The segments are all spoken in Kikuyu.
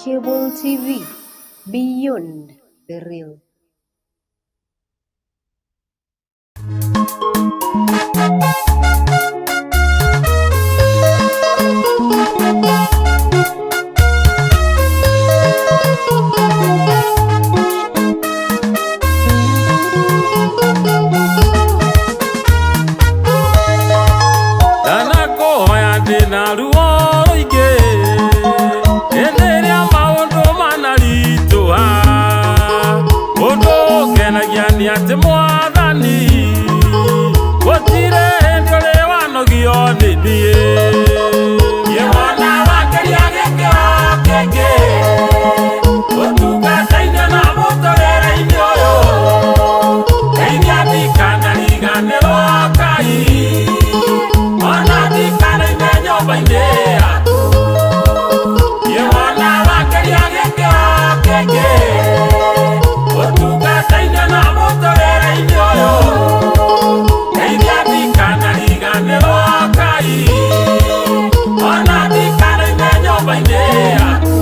Cable TV, beyond the real. Ndanakuhoya ndĩna ruo rũingĩ hĩndĩ ĩrĩa maũndũ manaritũha. Ũndũ ũngenagia nĩ atĩ Mwathani gũtirĩ hĩndĩ ũrĩ wanogio nĩ niĩ. Niĩ mwana wakĩria gĩkĩro kĩngĩ ũtungata-inĩ na mũtũrĩre-inĩ ũyũ, ndeithia ndikanariganĩrwo Ngai, ona ndikanaime nyũmba-inĩ yaku. Niĩ mwana wakĩria gĩkĩro kĩngĩ ũtungata-inĩ na mũtũrĩre-inĩ ũyũ, ndeithia ndikanariganĩrwo Ngai, ona ndikanaime nyũmba-inĩ yaku.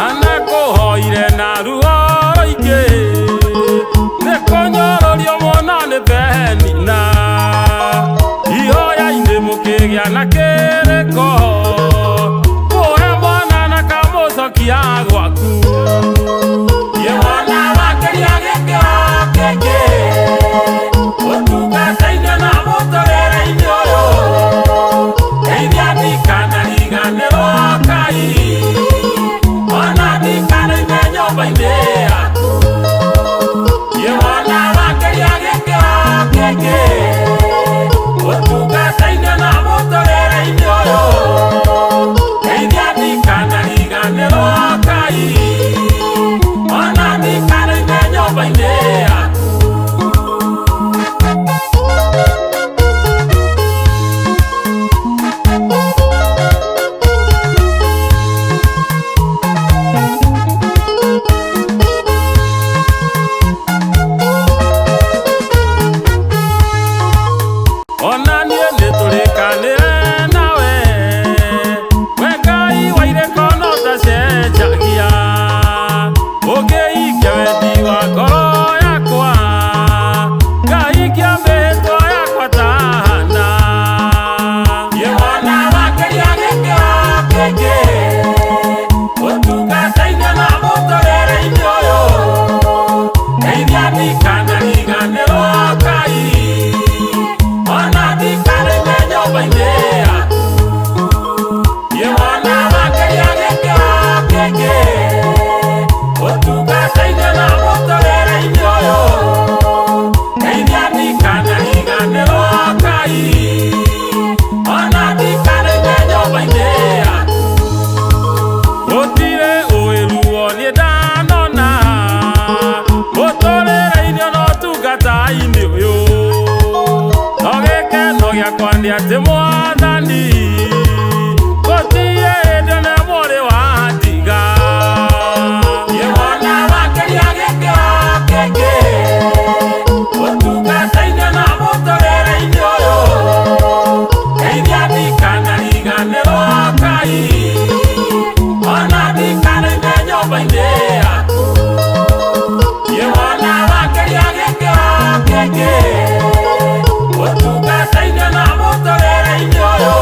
Anakũhoire na ruo rũingĩ nĩ kũnyũrũrio mũno nĩ Penina, ihoya-inĩ mũkĩgĩa na kĩrĩko kũhe mwana na kamũcokia gwaku. Niĩ mwana wakĩria gĩkĩro kĩngĩ ũtungata-inĩ na mũtũrĩre-inĩ ũyũ, ndeithia ndikanariganĩrwo Ngai, ona ndikanaime nyũmba-inĩ yaku. Niĩ mwana wakĩria gĩkĩro kĩngĩ ũtungata-inĩ na mũtũrĩre-inĩ ũyũ, ndeithia ndikanariganĩrwo Ngai, ona ndikanaime nyũmba-inĩ yaku. Ona niĩ nĩtũrĩkanĩre nawe, we Ngai wa irĩko no tacenjagia, ũngĩhingia wendi wa ngoro yakwa, ngahingia mĩhĩtwa yakwa ta Hana. Niĩ mwana wakĩria gĩkĩro kĩngĩ ũtungata-inĩ na mũtũrĩre-inĩ ũyũ, ndeithia ndikanariganĩrwo Ngai, ona ndikanaime nyũmba-inĩ yaku. Niĩ mwana wakĩria gĩkĩro kĩngĩ ũtungata-inĩ na mũtũrĩre-inĩ ũyũ, ndeithia ndikanariganĩrwo Ngai, ona ndikanaime nyũmba-inĩ yaku. Gũtirĩ ũiruo niĩ ndanona mũtũrĩre-inĩ ona ũtungata-inĩ ũyũ, no gĩkeno gĩakwa nĩ atĩ Mwathani gũtirĩ hĩndĩ ona ĩmwe ũrĩ wandiga. Niĩ mwana wakĩria gĩkĩro kĩngĩ ũtungata-inĩ na mũtũrĩre-inĩ ũyũ, ndeithia ndikanariganĩrwo Ngai, ona ndikanaime nyũmba-inĩ yaku. Niĩ mwana wakĩria gĩkĩro kĩngĩ ũtungata-inĩ na mũtũrĩre-inĩ ũyũ,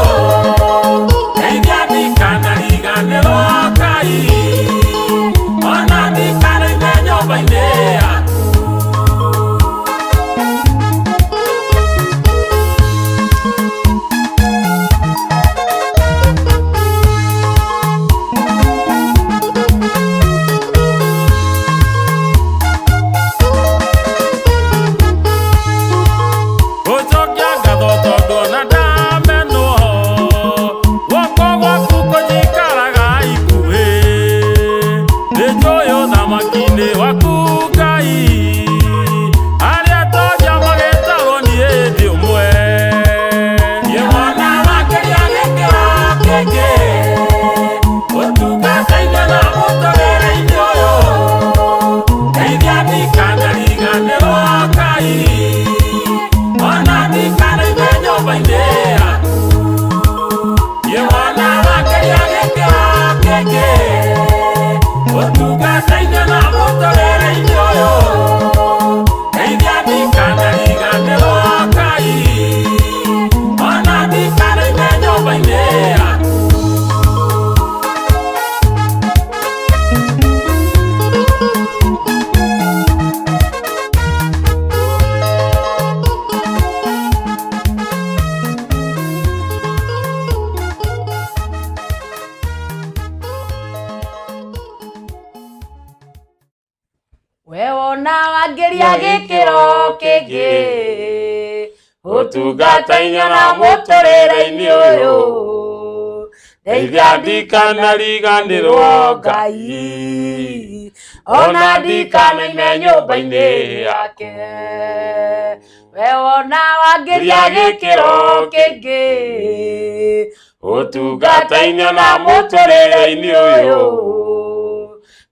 wangĩria gĩkĩro kĩngĩ ũtungata-inĩ na mũtũrĩre-inĩ ũyũ ndeithia ndikanariganĩrwo Ngai ona ndikanaime nyũmba-inĩ yake we wona wangĩria gĩkĩro kĩngĩ ũtungata-inĩ na mũtũrĩre-inĩ ũyũ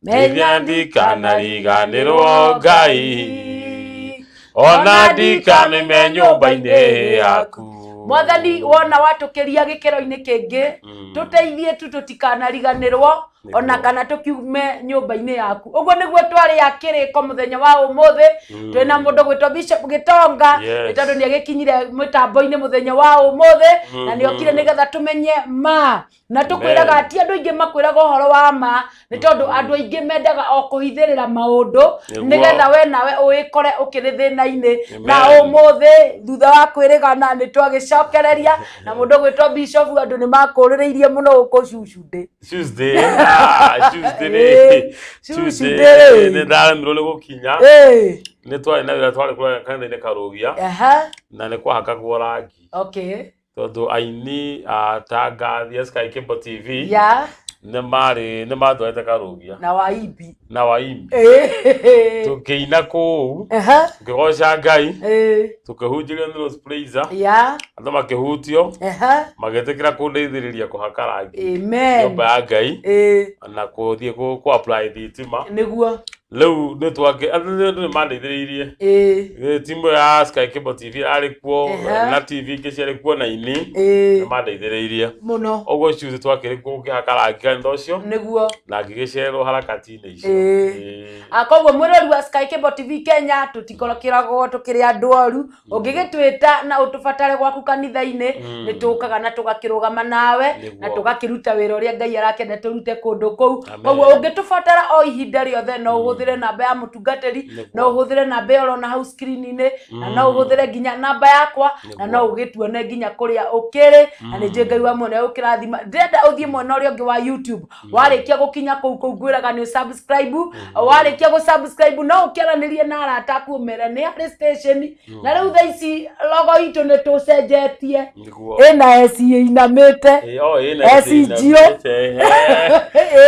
ndeithia ndikanariganĩrwo Ngai ona ndikanaime nyũmba-inĩ yaku. Mwathani, wona watũkĩria gĩkĩro-inĩ kĩngĩ, tũteithie tu tũtikanariganĩrwo ona kana tũkiume nyũmba-inĩ yaku. Ũguo nĩguo twarĩ a kĩrĩko mũthenya wa ũmũthĩ. Twĩna mũndũ gwĩtwo Bishop Gĩtonga, nĩ tondũ nĩ agĩkinyire mĩtambo-inĩ mũthenya wa ũmũthĩ na nĩ okire nĩgetha tũmenye ma na tũkwĩraga ti andũ aingĩ makwĩraga ũhoro wa ma, nĩ tondũ andũ aingĩ mendaga o kũhithĩrĩra maũndũ nĩgetha we nawe ũĩkore ũkĩrĩ thĩna-inĩ. Na ũmũthĩ thutha wa kwĩrĩgana nĩ twagĩcokereria na mũndũ gwĩtwo Bishop. Andũ nĩ makũrĩrĩirie mũno gũkũ Cucundĩ. Tuesday, ah, Tuesday rĩ. Tuesday nĩ ndaremirwo nĩ gũkinya. Nĩ twarĩ na wĩra, twarĩ kũrĩa kanitha-inĩ Karũgia, na nĩ kwahakagwo rangi tondũ aini a tangathi a Sky Cable TV nĩ marĩ nĩ matwarĩte Karũgia na waimbi. Na waimbi. Tũkĩina kũu, tũkĩgoca Ngai, tũkĩhunjĩrio nĩ Rose Praiser, andũ makĩhutio, magĩtĩkĩra kũndeithĩrĩria kũhaka rangi nyũmba ya Ngai na kũthiĩ kũ apply thitima. Rĩu nĩ twake andũ nĩ mandeithĩrĩirie. Timu ya Sky Cable TV yarĩ kuo na TV ingĩ ciarĩ kuo na ini nĩ mandeithĩrĩirie mũno. Ũguo Tuesday twakĩrĩ kuo gũkĩhaka rangi kanitha ũcio na ngĩgĩcererwo harakati-inĩ icio. Ah, koguo mwĩrori wa Sky Cable TV Kenya, tũtikorokĩragwo tũkĩrĩ andũ oru. Ũngĩgĩtwĩta na ũtũbatare gwaku kanitha-inĩ, nĩ tũkaga na tũgakĩrũgama nawe na tũgakĩruta wĩra ũrĩa Ngai arakĩenda tũrute kũndũ kũu. Koguo ũngĩtũbatara o ihinda rĩothe, no ũhũthĩre namba ya mũtungatĩri, no ũhũthĩre namba ĩyo ũrona hau screen-inĩ, na no ũhũthĩre nginya namba yakwa, na no ũgĩtuone nginya kũrĩa ũkĩrĩ. Na nĩ njũĩ Ngai wa mwena ũkĩrathima. Ndĩrenda ũthiĩ mwena ũrĩa ũngĩ wa YouTube. Warĩkia gũkinya kũu kũu ngwĩraga nĩ subscribe. Warĩkia gũ subscribe, no ũkĩaranĩrie na arata aku, ũmere nĩ harĩ station. Na rĩu thaa ici logo itũ nĩ tũcenjetie, ĩna S ĩinamĩte. Ĩ, o, ĩ, na S ĩ, G O.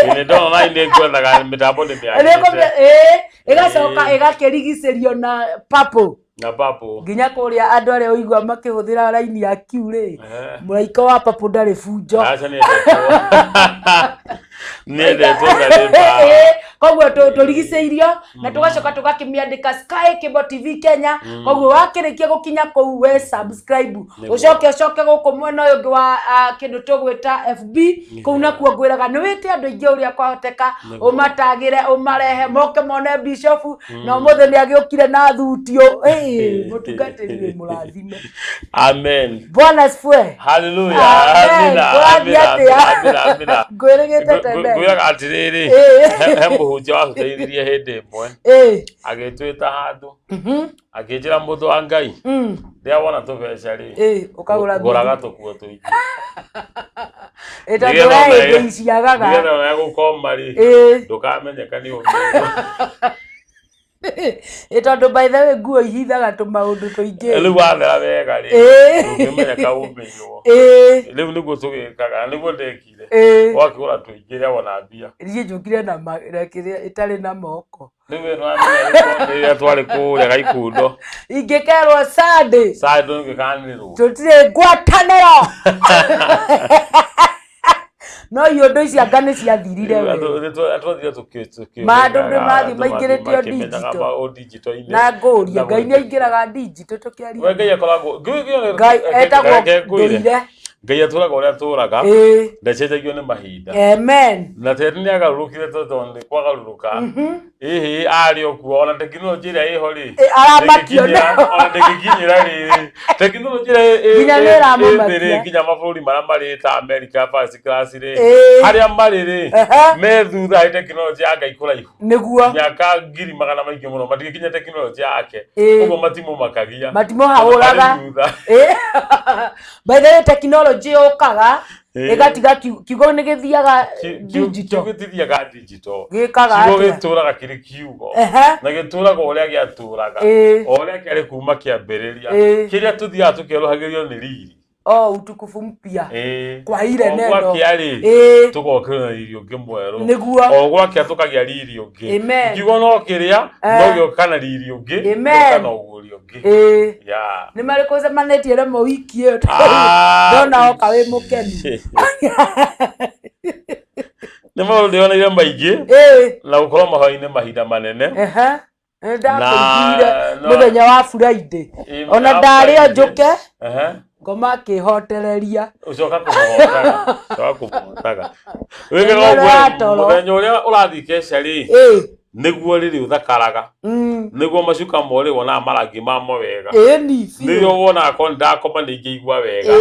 Ĩ, nĩ ndona na nĩ ngwethaga mĩtambo nĩ mĩagĩrĩte. Ĩgacoka ĩgakĩrigicĩrio na purple. Na papo. Nginya kũrĩa andũ arĩa ũigua makĩhũthĩra raini ya Q rĩ, mũraika wa purple ndarĩ bunjo. Aca, nĩendetwo, nĩendetwo ndarĩ mbara. Koguo tũrigicĩirio na tũgacoka tũgakĩmĩandĩka Sky Cable TV Kenya. Koguo wakĩrĩkia gũkinya kũu, we subscribe, ũcoke ũcoke gũkũ mwena ũyũ ũngĩ wa kĩndũ tũgwĩta FB. Kũu nakuo ngwĩraga nĩ wĩte andũ aingĩ ũrĩa kwahoteka, ũmatagĩre, ũmarehe moke mone bishop. Na ũmũthĩ nĩ agĩũkire na thutio. Mũtungatĩri wĩ mũrathime. Amen. Bwana asifiwe. Haleluya. Amen. Amina. Kũrathiĩ Amina. atĩa? Amina, amina. Ngwĩrĩgĩte tene. Ngwĩraga atĩrĩrĩ, he mũhunjia watũteithirie hĩndĩ ĩmwe, agĩtwĩta handũ, akĩnjĩra, "Mũndũ wa Ngai, rĩrĩa wona tũbeca rĩ, ũkagũra gũraga tũkuo tũingĩ." Tondũ we hĩndĩ iciagaga. Nĩgetha ona gũkoma rĩ, ndũkamenyeka nĩ ũmĩrwo. Tondũ by the way nguo ihithaga tũmaũndũ tũingĩ. Rĩu wathera wega rĩ, ndũngĩmenyeka ũmĩirwo. Rĩu nĩguo tũgĩkaga, nĩguo ndekire. Wakĩgũra tũingĩ rĩrĩa wona mbia. Niĩ njũkire na na kĩrĩa ĩtarĩ na moko. Rĩu we nĩwamenya rĩrĩa twarĩ kũrĩa Gaikundo. Ingĩkerwo Sunday, saa ndũngĩkanĩrwo. Tũtirĩ ngwatanĩro, no iũndũ ici anga nĩ ciathirire we. Twathire. Maũndũ nĩ mathiĩ maingĩrĩtio digital. Na ngũria, Ngai nĩ aingĩraga digital tũkĩaria? We Ngai akoragwo Ngai etagwo ndũire. Ngai atũraga ũrĩa atũraga, ndacenjagio nĩ mahinda. Amen. Na tete nĩ agarũrũkire tondũ nĩ kwagarũrũka. Ĩhĩ, arĩ o kuo, ona tekinoronjĩ ĩrĩa ĩho rĩ, Aramakio. Ona ndĩngĩkinyĩra rĩrĩ tekinoronjĩ ĩrĩa Nginya nĩ ĩ ĩramamakia. thĩ rĩ, nginya mabũrũri marĩa marĩ ta America first class rĩ, harĩa marĩ rĩ, me thutha harĩ tekinoronjĩ ya Ngai kũraihu. Mĩaka ngiri magana maingĩ mũno matingĩkinya tekinoronjĩ yake. Ũguo matimũmakagia. Matimũhahũraga. Marĩ thutha. By the way, technology yũkaga. Ĩgatiga kiugo nĩ gĩthiaga digital. Kiugo gĩtithiaga digital. Gĩkaga Kiugo atĩa? gĩtũraga kĩrĩ kiugo. Ehe. Na gĩtũraga ũrĩa gĩatũraga. O ũrĩa kĩarĩ kuma kĩambĩrĩria. Kĩrĩa tũthiaga tũkĩerũhagĩrio nĩ riri. Oh, utukufu mpya. Kwa ile O neno. gwakĩa rĩ, tũgokĩrwo na riri ũngĩ mwerũ. Nĩguo. O gwakĩa tũkagĩa riri ũngĩ. Amen. Kiugo no kĩrĩa, no gĩũka na riri ũngĩ, Amen. gĩoka na ũguũrio ũngĩ. Yeah. Nĩ marĩkũ ũcemanĩtie namo wiki ĩyo? Ah. Ndona oka wĩ mũkenu. Nĩ maũndũ ndĩoneire maingĩ na gũkorwo mahoya-inĩ mahinda manene. Ehe. Nĩ ndakũiguire Na- mũthenya wa Friday. Ĩ, Ona wa ndarĩ o Friday. njũke Ehe. ngoma akĩhotereria. Ũcoka kũmũhotaga. Ũcoka kũmũhotaga. Wĩkaga Mũthenya ũguo ũrĩa wa toro. mũthenya ũrĩa ũrathiĩ keca rĩ, nĩguo rĩrĩ ũthakaraga. Nĩguo macuka morĩ wonaga marangi mamo wega. Ĩni biũ. Nĩrĩo wonaga korwo nĩndakoma nĩingĩigua wega.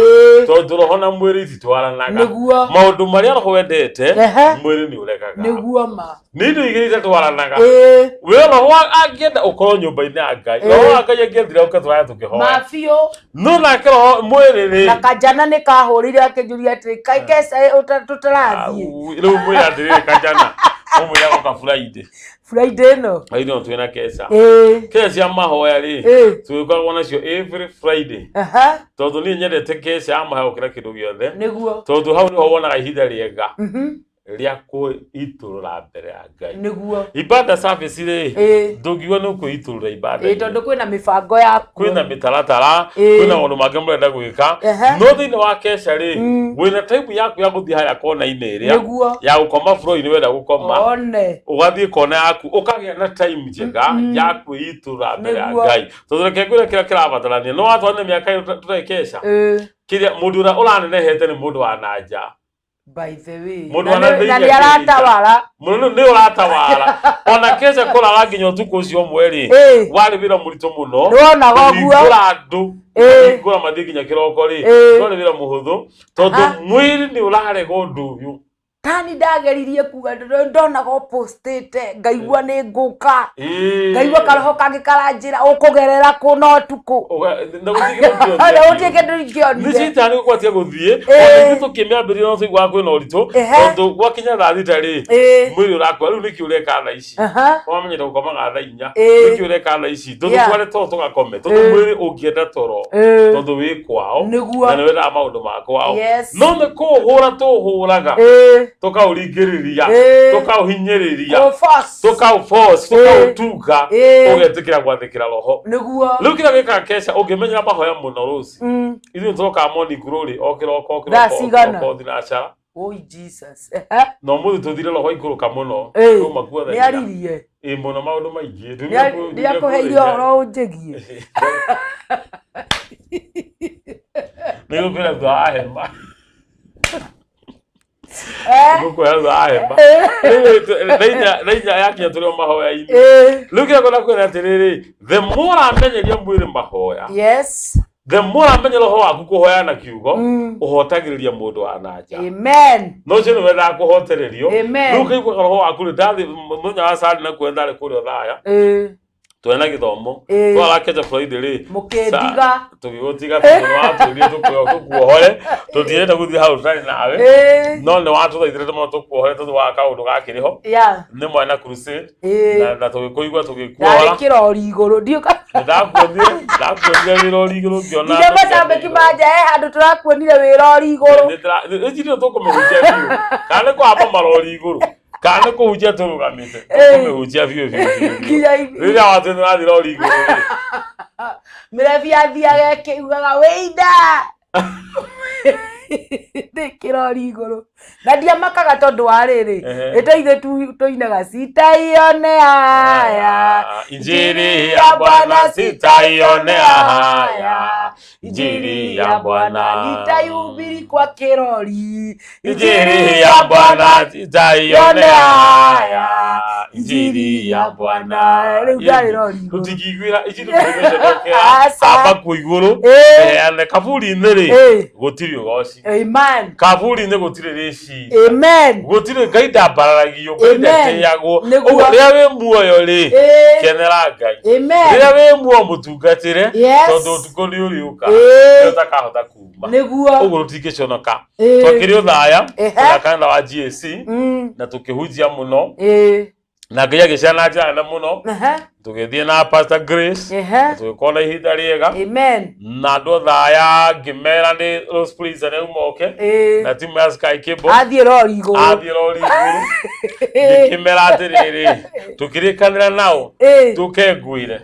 Tondũ roho na mwĩrĩ ititwaranaga. Nĩguo. Maũndũ marĩa roho wendete, Ehe. mwĩrĩ nĩ ũregaga. Nĩguo ma. Nĩ indo igĩrĩ itatwaranaga. We roho angĩenda ũkorwo nyũmba-inĩ ya Ngai. Roho wa Ngai angĩendire ũke tũrare tũkĩhoya. Ma biũ. No nake roho mwĩrĩ rĩ. Na kanjana nĩ kahũrire akĩnjũria atĩrĩ, kaĩ keca tũtarathiĩ. Au, rĩu mwĩre atĩrĩrĩ kanjana. Ũmwĩre agoka Friday. Friday ĩno. Friday no twĩna keca. Keca cia mahoya rĩ, tũgĩkoragwo nacio every Friday. Tondũ niĩ nyendete keca ya mahoya gũkĩra kĩndũ gĩothe. Nĩguo. Tondũ hau nĩho wonaga ihinda rĩega rĩa kwĩitũrũra mbere ya Ngai. Nĩguo. Ibada service rĩ, ndũngiuga nĩ ũkwĩitũrũra ibada. Tondũ kwĩna mĩbango yaku. Kwĩna mĩtaratara, kwĩna maũndũ mangĩ mũrenda gwĩka. No thĩinĩ wa keca rĩ, wĩna time yaku ya gũthiĩ harĩa kona-inĩ ĩrĩa. Nĩguo. Ya gũkoma floor-inĩ wenda gũkoma. One. Ũgathiĩ kona yaku, ũkagĩa na time njega ya kwĩitũrũra mbere ya Nĩguo. Ngai. Tondũ reke ngwĩre kĩrĩa kĩrabatarania. No watwarana mĩaka ĩyo tũtarĩ keca. Kĩrĩa mũndũ ũrĩa ũranenehete nĩ mũndũ wa na nja. By the way. Mũndũ Na wa na nĩ thĩinĩ nĩ aratawara. Mũno nĩ ũratawara. Ona keca kũrara nginya ũtukũ ũcio ũmwe rĩ, warĩ wĩra mũritũ mũno. Nĩwonaga ũguo. Kũhingũra andũ, kũhingũra mathiĩ nginya kĩroko rĩ, ndwarĩ wĩra mũhũthũ, tondũ mwĩrĩ nĩ ũrarega ũndũ ũyũ. Tani ndageririe kuga ndonaga ũpostĩte ngaigua nĩ ngũka. Ngaigua karoho kangĩ karanjĩra ũkũgerera kũ na ũtukũ. Na gũtirĩ kĩndũ Na ũngĩonire. gũtirĩ kĩndũ Nĩ ingĩonire. citani gũkwatia gũthiĩ, ona ithuĩ tũkĩmĩambĩrĩria no tũiguaga kwĩna ũritũ, tondũ gwakinya thaa thita rĩ, mwĩrĩ ũrakua, rĩu nĩkĩ ũreka thaa ici? Wamenyete gũkomaga thaa inya, nĩkĩ ũreka thaa ici? Tũtware toro tũgakome, tondũ mwĩrĩ ũngĩenda toro, tondũ wĩ kwao, Nĩguo. na nĩ wendaga maũndũ ma kwao. Yes. No nĩ kũũhũra tũũhũraga, tũkaũringĩrĩria, tũkaũhinyĩrĩria, Kũ-force. tũkaũforce, tũkaũtunga, ũgetĩkĩra gwathĩkĩra roho. Nĩguo. Rĩu kĩrĩa gĩkaga keca ũngĩmenyera mahoya mũno rũci, ithuĩ nĩtũrokaga morning glory o kĩroko, o Thaa kĩroko, o cigana? kĩroko thinacara. Oi Jesus. Na ũmũthĩ tũthire roho ikũrũka mũno. Twauma kuo thaa Nĩ inya. aririe. Ĩ mũno maũndũ maingĩ. Nĩ akũheire ũhoro ũnjĩgie. Nĩngũkwĩra thutha wa hema. Ngũkwĩra thutha wa hema. Rĩu thaa inya yakinya tũrĩ o mahoya-inĩ. Rĩu kĩrĩa ngwenda kwĩra atĩrĩrĩ, the more ũramenyeria mwĩrĩ mahoya, Yes. the more ũramenya roho waku kũhoya na kiugo, ũhotagĩrĩria mũndũ wa na nja. Amen. No ũcio nĩ wendaga kũhotererio. Amen. Rĩu ũkaigua roho waku rĩ, ndathiĩ mũthenya wa Sunday nakuo ndarĩ kũrĩa Othaya, twena gĩthomo, twara keca Friday rĩ, Mũkĩndiga. tũgĩgũtiga tondũ nĩ watwĩrire tũkuohore, tũtiendete gũthiĩ hau tũtarĩ nawe, no nĩ watũthaithire mũno tũkuohore tondũ wa kaũndũ gakĩrĩ ho, nĩ mwarĩ na crusade, na tũgĩkũigua Ndarĩ tũgĩkuohora. kĩrori igũrũ ndiũka. Nĩndakuonire, ndakuonire wĩrori igũrũ ngĩona Nginya macambĩki manja he handũ tũrakuonire wĩrori igũrũ. Nĩnjirire tũkũmĩhunjia biũ. Kana nĩ kũhamba marori igũrũ, kana nĩ kũhunjia tũrũgamĩte, tũkũmĩhunjia biũ biũ biũ biũ. Nginya Rĩrĩa watwĩra nĩũrathiĩ rori igũrũ rĩ, mĩrebi athiaga ĩkĩugaga wĩinda. Ndĩ kĩrori igũrũ. Na ndiamakaga tondũ wa rĩrĩ, Ehe. nĩ ta ithuĩ tũinaga sitaione haya. Injili ya Bwana sitaionea haya, Injili ya Bwana nitaihubiri kwa kĩrori. Injili ya Bwana sitaionea haya, Injili ya Bwana. Rĩu ndarĩ rori igũrũ. Tũtingĩiguĩra injili tũngĩmĩcokera Aca. amba kuo igũrũ heane kaburi-inĩ rĩ gũtirĩ ũgoci. Amen. Amen. Kaburi-inĩ gũtirĩ rĩciria. Amen. Gũtirĩ Ngai ndambararagio, Ngai Amen. ndatĩagwo. Nĩguo. Ũguo rĩrĩa wĩ muoyo rĩ, kenera Ngai. Amen. Rĩrĩa wĩ muoyo mũtungatĩre, Yes. tondũ ũtukũ nĩ ũrĩũka, nĩ ũtakahota kuma. Nĩguo. Ũguo tũtingĩconoka. Twakĩrĩ Othaya, kũrĩa kanitha wa GAC, na tũkĩhunjia mũno. Na Ngai agĩcera na njĩra nene mũno. Tũgĩthiĩ na Pastor Grace, na tũgĩkorwo na ihinda rĩega. Amen. Na andũ Othaya ngĩmera nĩ Rose Praise rĩu moke na timu ya Sky Cable. Athiĩ rori igũrũ. Athiĩ rori igũrũ. Ngĩkĩmera atĩrĩrĩ, tũkĩrĩkanĩra nao, tũke ngwĩre.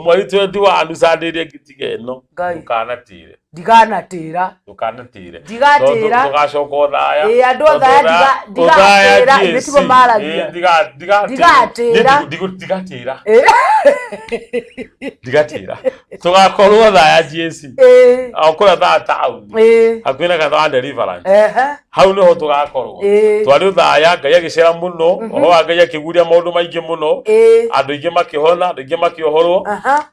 Mweri 21 Sunday ĩrĩa ĩngĩ tiga ĩno, Ngai. ndũkanatĩre. Ndiganatĩra. Ndũkanatĩre. Ndigatĩra. Tondũ tũgacoka Othaya. Ĩĩ, andũ Othaya ndigatĩra, ithe tiguo maragia. Ndigatĩra. Ndigatĩra. Ndigatĩra. Tũgakorwo Othaya GAC. O kũrĩa Othaya town. Hakuhĩ na kanitha wa Deliverance. Hau nĩho tũgakorwo. Twarĩ Othaya, Ngai agĩcera mũno, Roho wa Ngai akĩguũria maũndũ maingĩ mũno. Andũ aingĩ makĩhona, andũ aingĩ makĩohorwo.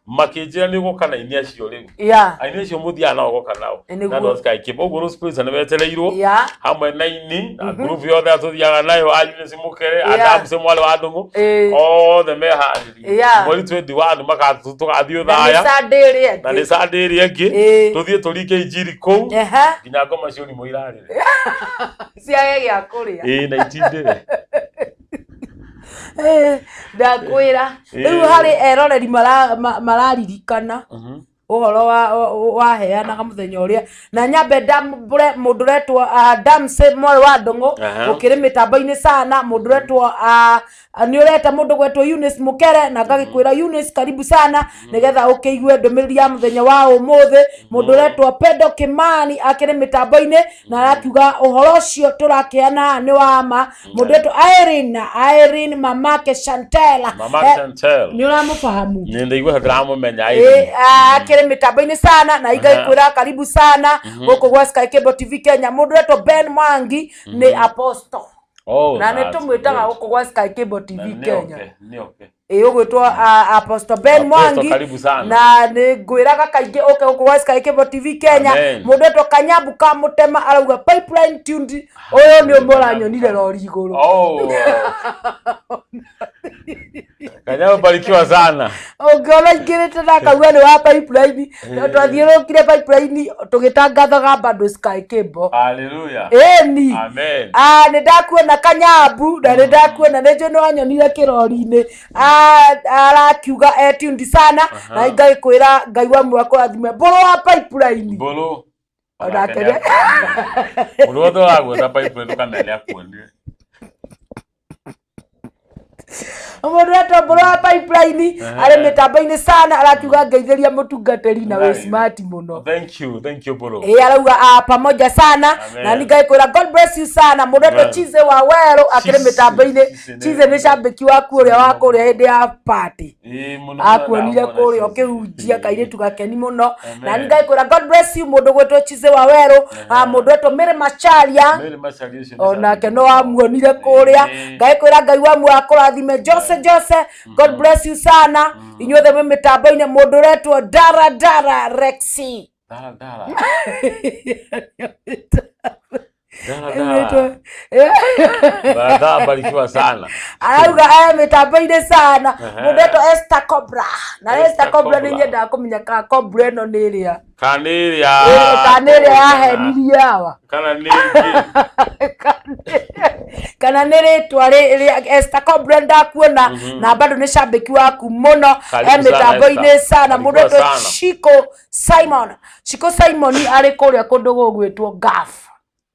Makĩnjĩra nĩ ũgũka na aini acio rĩu. Aini acio mũthiaga nao goka nao. Nĩguo. Na andũ a Sky Cable. Ũguo Rose Praise nĩ wetereirwo. Hamwe na aini na group yothe tũthiaga nayo, a Eunice Mũkere, a Damsi mwarĩ wa Ndũng'ũ. Othe meharĩrie. Mweri 21 tũgathiĩ Na nĩ Othaya. Sunday ĩrĩa Na nĩ ĩngĩ. Sunday ĩrĩa ĩngĩ. Tũthiĩ tũringe injiri kũu. Nginya ngoma cia ũrimũ irarĩre. Ciage gĩa kũrĩa. Ĩĩ, na itindĩre. Ndakwĩra. Rĩu harĩ eroreri mararirikana ũhoro waheanaga mũthenya ũrĩa na nyambe ndambũre mũndũ ũretwo Damsi mwarĩ wa Ndũng'ũ ũkĩrĩ mĩtambo-inĩ sana, mũndũ ũretwo nĩ ũreta mũndũ gwetwo Eunice Mũkere na ngagĩkwĩra Eunice karibu sana nĩgetha ũkĩigue ndũmĩrĩri ya mũthenya wa ũmũthĩ. Mũndũ ũretwo Pendo Kimani akĩrĩ mĩtambo-inĩ na arakiuga ũhoro ũcio tũrakĩana nĩ wa ma. Mũndũ ũretwo Irene, Irene mamake Chantella. Mamake Chantel. Nĩ ũramũfahamu? Nĩ ndaigua ta ndĩramũmenya Irene. Akĩrĩ mĩtambo-inĩ sana na ingagĩkwĩra karibu sana gũkũ gwa Sky Cable TV Kenya. Mũndũ ũretwo Ben Mwangi nĩ apostle. Oh, na nĩ that's tũmwĩtaga good. gũkũ gwa Sky Cable TV Na nĩ Kenya. okay, nĩ okay. Ĩĩ, ũgwĩtwo Apostle Ben Apostle, Mwangi. karibu sana. Na nĩ ngwĩraga kaingĩ ũke gũkũ gwa Sky Cable TV Kenya. Amen. Mũndũ etwo Kanyambu ka Mũtema arauga pipeline tuned, ũyũ nĩ ũmwe ũranyonire rori igũrũ. Oh. Kanyambu, barikiwa sana. Ũngĩona ingĩrĩte na akauga nĩ wa pipeline, twathiũrũrũkire pipeline tũgĩtangathaga bado Sky Cable. Hallelujah. Ĩni. Amen. Nĩ ndakuona Kanyambu na nĩ ndakuona nĩ njũĩ nĩ wanyonire kĩrori-inĩ. Arakiuga etundi sana na ngagĩkwĩra Ngai wa muoyo akũrathime. Mbũrũ wa pipeline. Mbũrũ. Onake Mũndũ wothe ũragweta pipeline ndũkamenya nĩ akuonire. Mũndũ wetwo Mbũrũ wa pipeline arĩ mĩtambo-inĩ sana arakiuga ngeithĩria mũtungatĩri na wĩ smart mũno. Thank you, thank you Mbũrũ. Ĩĩ, arauga pamoja sana. Amen. Na ningagĩkwĩra God bless you sana. Mũndũ wetwo Amen. Chize wa Werũ akĩrĩ Chize, mĩtambo-inĩ. Chize nĩ- Chize nĩ cambĩki waku ũrĩa wa kũrĩa hĩndĩ ya party. Ĩĩ, mũno Akuonire mũno kũrĩa Chize. ũkĩhunjia kairĩtu gakeni mũno. Amen. Na ningagĩkwĩra God bless you mũndũ gwĩtwo Chize wa Werũ. Mũndũ wetwo Mary Macharia. Mary Macharia ũcio nĩ Onake cambĩki. no amuonire kũrĩa. Ĩĩ. Ngagĩkwĩra Ngai wa muoyo akũrathime. Jose Jose, God bless you sana. Inyuothe mwĩ mĩtambo-inĩ. Mũndũ ũretwo Dara Dara Rexy. Dara Dara. Dara Dara. Dara Dara, barikiwa sana. Arauga aya mĩtambo-inĩ sana. Mũndũ ũretwo Esther Cobra. Na Esther Esther Cobra nĩ Cobra. nyendaga kũmenya kana Cobra ĩno nĩ ĩrĩa. Kana nĩ ĩrĩa. Kana nĩ ĩrĩa yahenirie awa. Kana nĩ ĩngĩ. Kana nĩ rĩtwa rĩa Esther Cobra ndakuona na bado nĩ cambĩki waku mũno. Karibu E sana, mĩtambo-inĩ Esther. sana. Mũndũ Barikiwa ũretwo sana. Shiko Simon. Shiko Simon arĩ kũrĩa kũndũ gũgwĩtwo Gulf.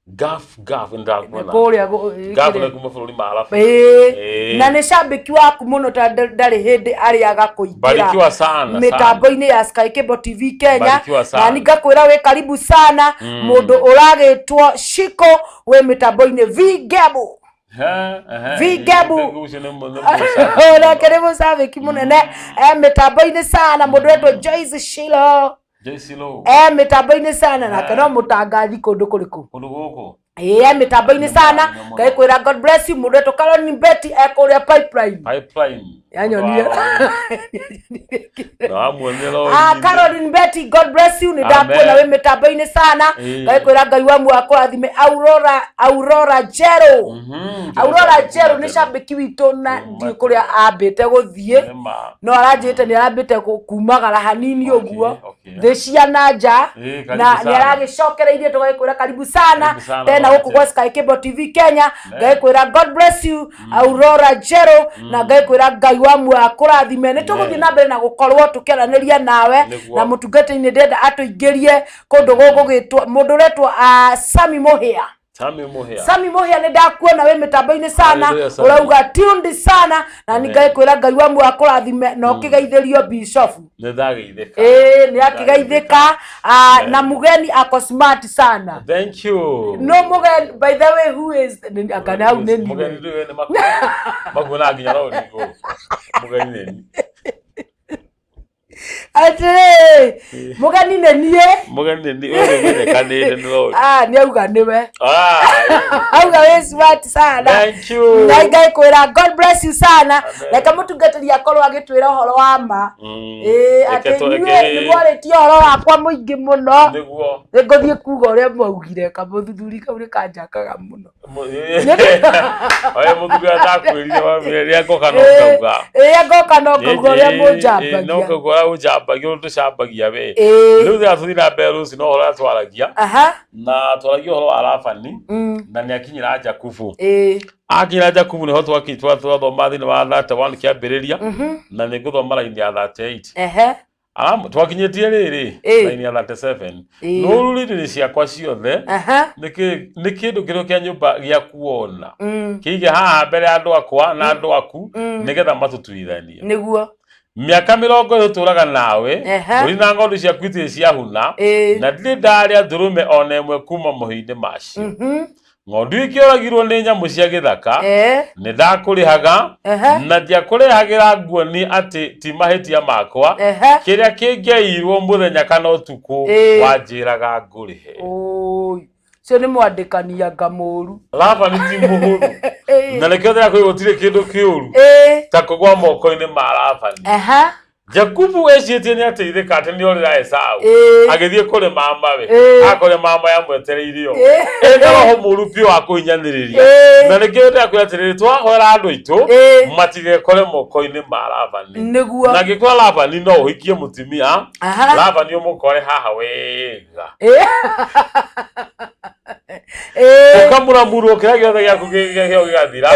Gulf, Gulf, ndakuona. Kũrĩa Gulf nĩ kuma bũrũri ma Arabu. Ĩĩ. Na nĩ cambĩki waku mũno ta ndarĩ hĩndĩ arĩaga kũingĩra Barikiwa sana, sana. mĩtambo-inĩ ya Sky Cable TV Kenya. Barikiwa sana. Na ningakũĩra wĩ karibu sana. Mũndũ ũragĩtwo Shiko wĩ mĩtambo-inĩ V Gebu. V Gebu. Ũcio nĩ mũcambĩki. Onake nĩ mũcambĩki mũnene mĩtambo-inĩ sana. Mũndũ wetwo Joyce Shilo Joyce Shilo. Mĩtambo-inĩ sana nake no mũtangathi kũndũ kũrĩkũ? Kũndũ gũkũ. Ĩĩ, e mĩtambo-inĩ sana. Nĩ mũno. Ngai kwĩra God bless you. Mũndũ etwo Caroline Betty ekũrĩa Pipeline. Pipeline. Yanyonire. Na wamuonire Ah, Caroline Betty, God bless you. Nĩ ndakuona Amen. wĩ mĩtambo-inĩ sana. Ĩĩ. Ngai kwĩra Ngai wa muoyo akũrathime. Aurora, Aurora Njerũ. Aurora Njerũ nĩ cambĩki witũ na ndiũ kũrĩa ambĩte gũthiĩ, no aranjĩrĩte nĩ arambĩte kumagara hanini ũguo thĩ cia na nja. Ĩĩ, karibu Na sana. nĩ aragĩcokereirie, tũgagĩkwĩra karibu sana Karibu sana, tena Aurora gũkũ gwa Njerũ. Sky Cable TV Kenya. Amen. Ngai kwĩra God bless you, Aurora Njerũ, na Ngai kwĩra Ngai wa muoyo akũrathime. Nĩ tũgũthiĩ Amen. na mbere na gũkorwo tũkĩaranĩria nawe Nĩguo. na mũtungatĩri. Nĩ ndĩrenda atũingĩrie kũndũ gũgũgĩtwo mũndũ ũretwo Sami Mũhĩa. Sami Mũhĩa. Sami Mũhĩa, nĩ ndakuona wĩ mĩtambo-inĩ sana. Hallelujah, Sami. Ũrauga tuned sana na nĩ Amen. Ngai kwĩra Ngai wa muoyo akũrathime na ũkĩgeithĩrio bishofu. Nĩ ndageithĩka. Ĩĩ, nĩ akĩgeithĩka. Amen. Na mũgeni ako smart sana. Thank you. No mũgeni, by the way, who is anga nĩ hau nĩ Mũgeni niwe. rĩu nĩ makuona nginya rori igũrũ. Mũgeni nĩ niĩ. Atĩrĩrĩ, mũgeni nĩ niĩ. Mũgeni nĩ niĩ ũyũ wĩrekanĩte nĩ rori. Ah, nĩ auga nĩwe. Ah, Auga wĩ smart sana. Thank you. Na Ngai kwĩra God bless you sana. Amen. Reke mũtungatĩri akorwo agĩtwĩra ũhoro wa ma. Ĩĩ, Reke atĩ inyuĩ reke- nĩ mwarĩtie ũhoro wakwa mũingĩ mũno. Nĩguo. Nĩ ngũthiĩ kuga ũrĩa mwaugire. Kamũthuthuri kau nĩ kanjakaga mũno. Oye, mũthuri ũrĩa ndakwĩrire wambere, rĩrĩa ngoka no ngauga. Ĩĩ, ngoka no ngauga ũrĩa No mũnjambagia. ngauga ũrĩa ũnjambagia, ũrĩa tũcambagia we. Rĩu rĩrĩa tũthiĩ na mbere rũciũ no ũhoro ũrĩa twaragia. Na twaragia ũhoro wa Labani na nĩ akinyĩra Jakubu. Akinyĩra Jakubu nĩho twathoma thĩinĩ wa 31 kĩambĩrĩria, na nĩ ngũthoma raini ya 38. Twakinyĩtie rĩrĩ raini ya 37. Nũru rĩrĩ ciakwa ciothe nĩ kĩndũ kĩrĩa kĩa nyũmba gĩa kuona kĩige haha mbere ya andũ akwa na andũ aku, nĩgetha matũtuithanie. Nĩguo. Mĩaka 20 tũraga nawe, mbũri na ng'ondu ciaku itirĩ ciahuna, na ndirĩ ndarĩa ndũrũme ona ĩmwe kuma mũhĩ-inĩ macio. Ng'ondu ikĩoragirwo nĩ nyamũ cia gĩthaka, nĩ ndakũrĩhaga, na ndiakũrehagĩra nguoni atĩ ti mahĩtia makwa. Kĩrĩa kĩngĩaiyirwo mũthenya kana ũtukũ, wanjĩraga ngũrĩhe. Oi, ũcio nĩ mwandĩkani anga mũru. Labani ti mũhũthũ, na nĩkĩo ndĩrakwĩra gũtirĩ kĩndũ kĩũru ta kũgwa moko-inĩ ma Labani. Jakubu eciĩtie nĩ ateithĩka atĩ nĩ orĩra Esau, agĩthiĩ kũrĩ mamawe, akore mama yamwetereire o ĩna roho mũru biũ wa kũhinyanĩrĩria. Na nĩkĩo ndĩrakwĩra atĩrĩrĩ, twahoera andũ aitũ matigekore moko-inĩ ma Labani. Nĩguo. Na angĩkorwo Labani no ũhikie mũtumia, Labani ũmũkore haha wega, ũkamũramurwo kĩrĩa gĩothe gĩaku gĩo gĩgathira,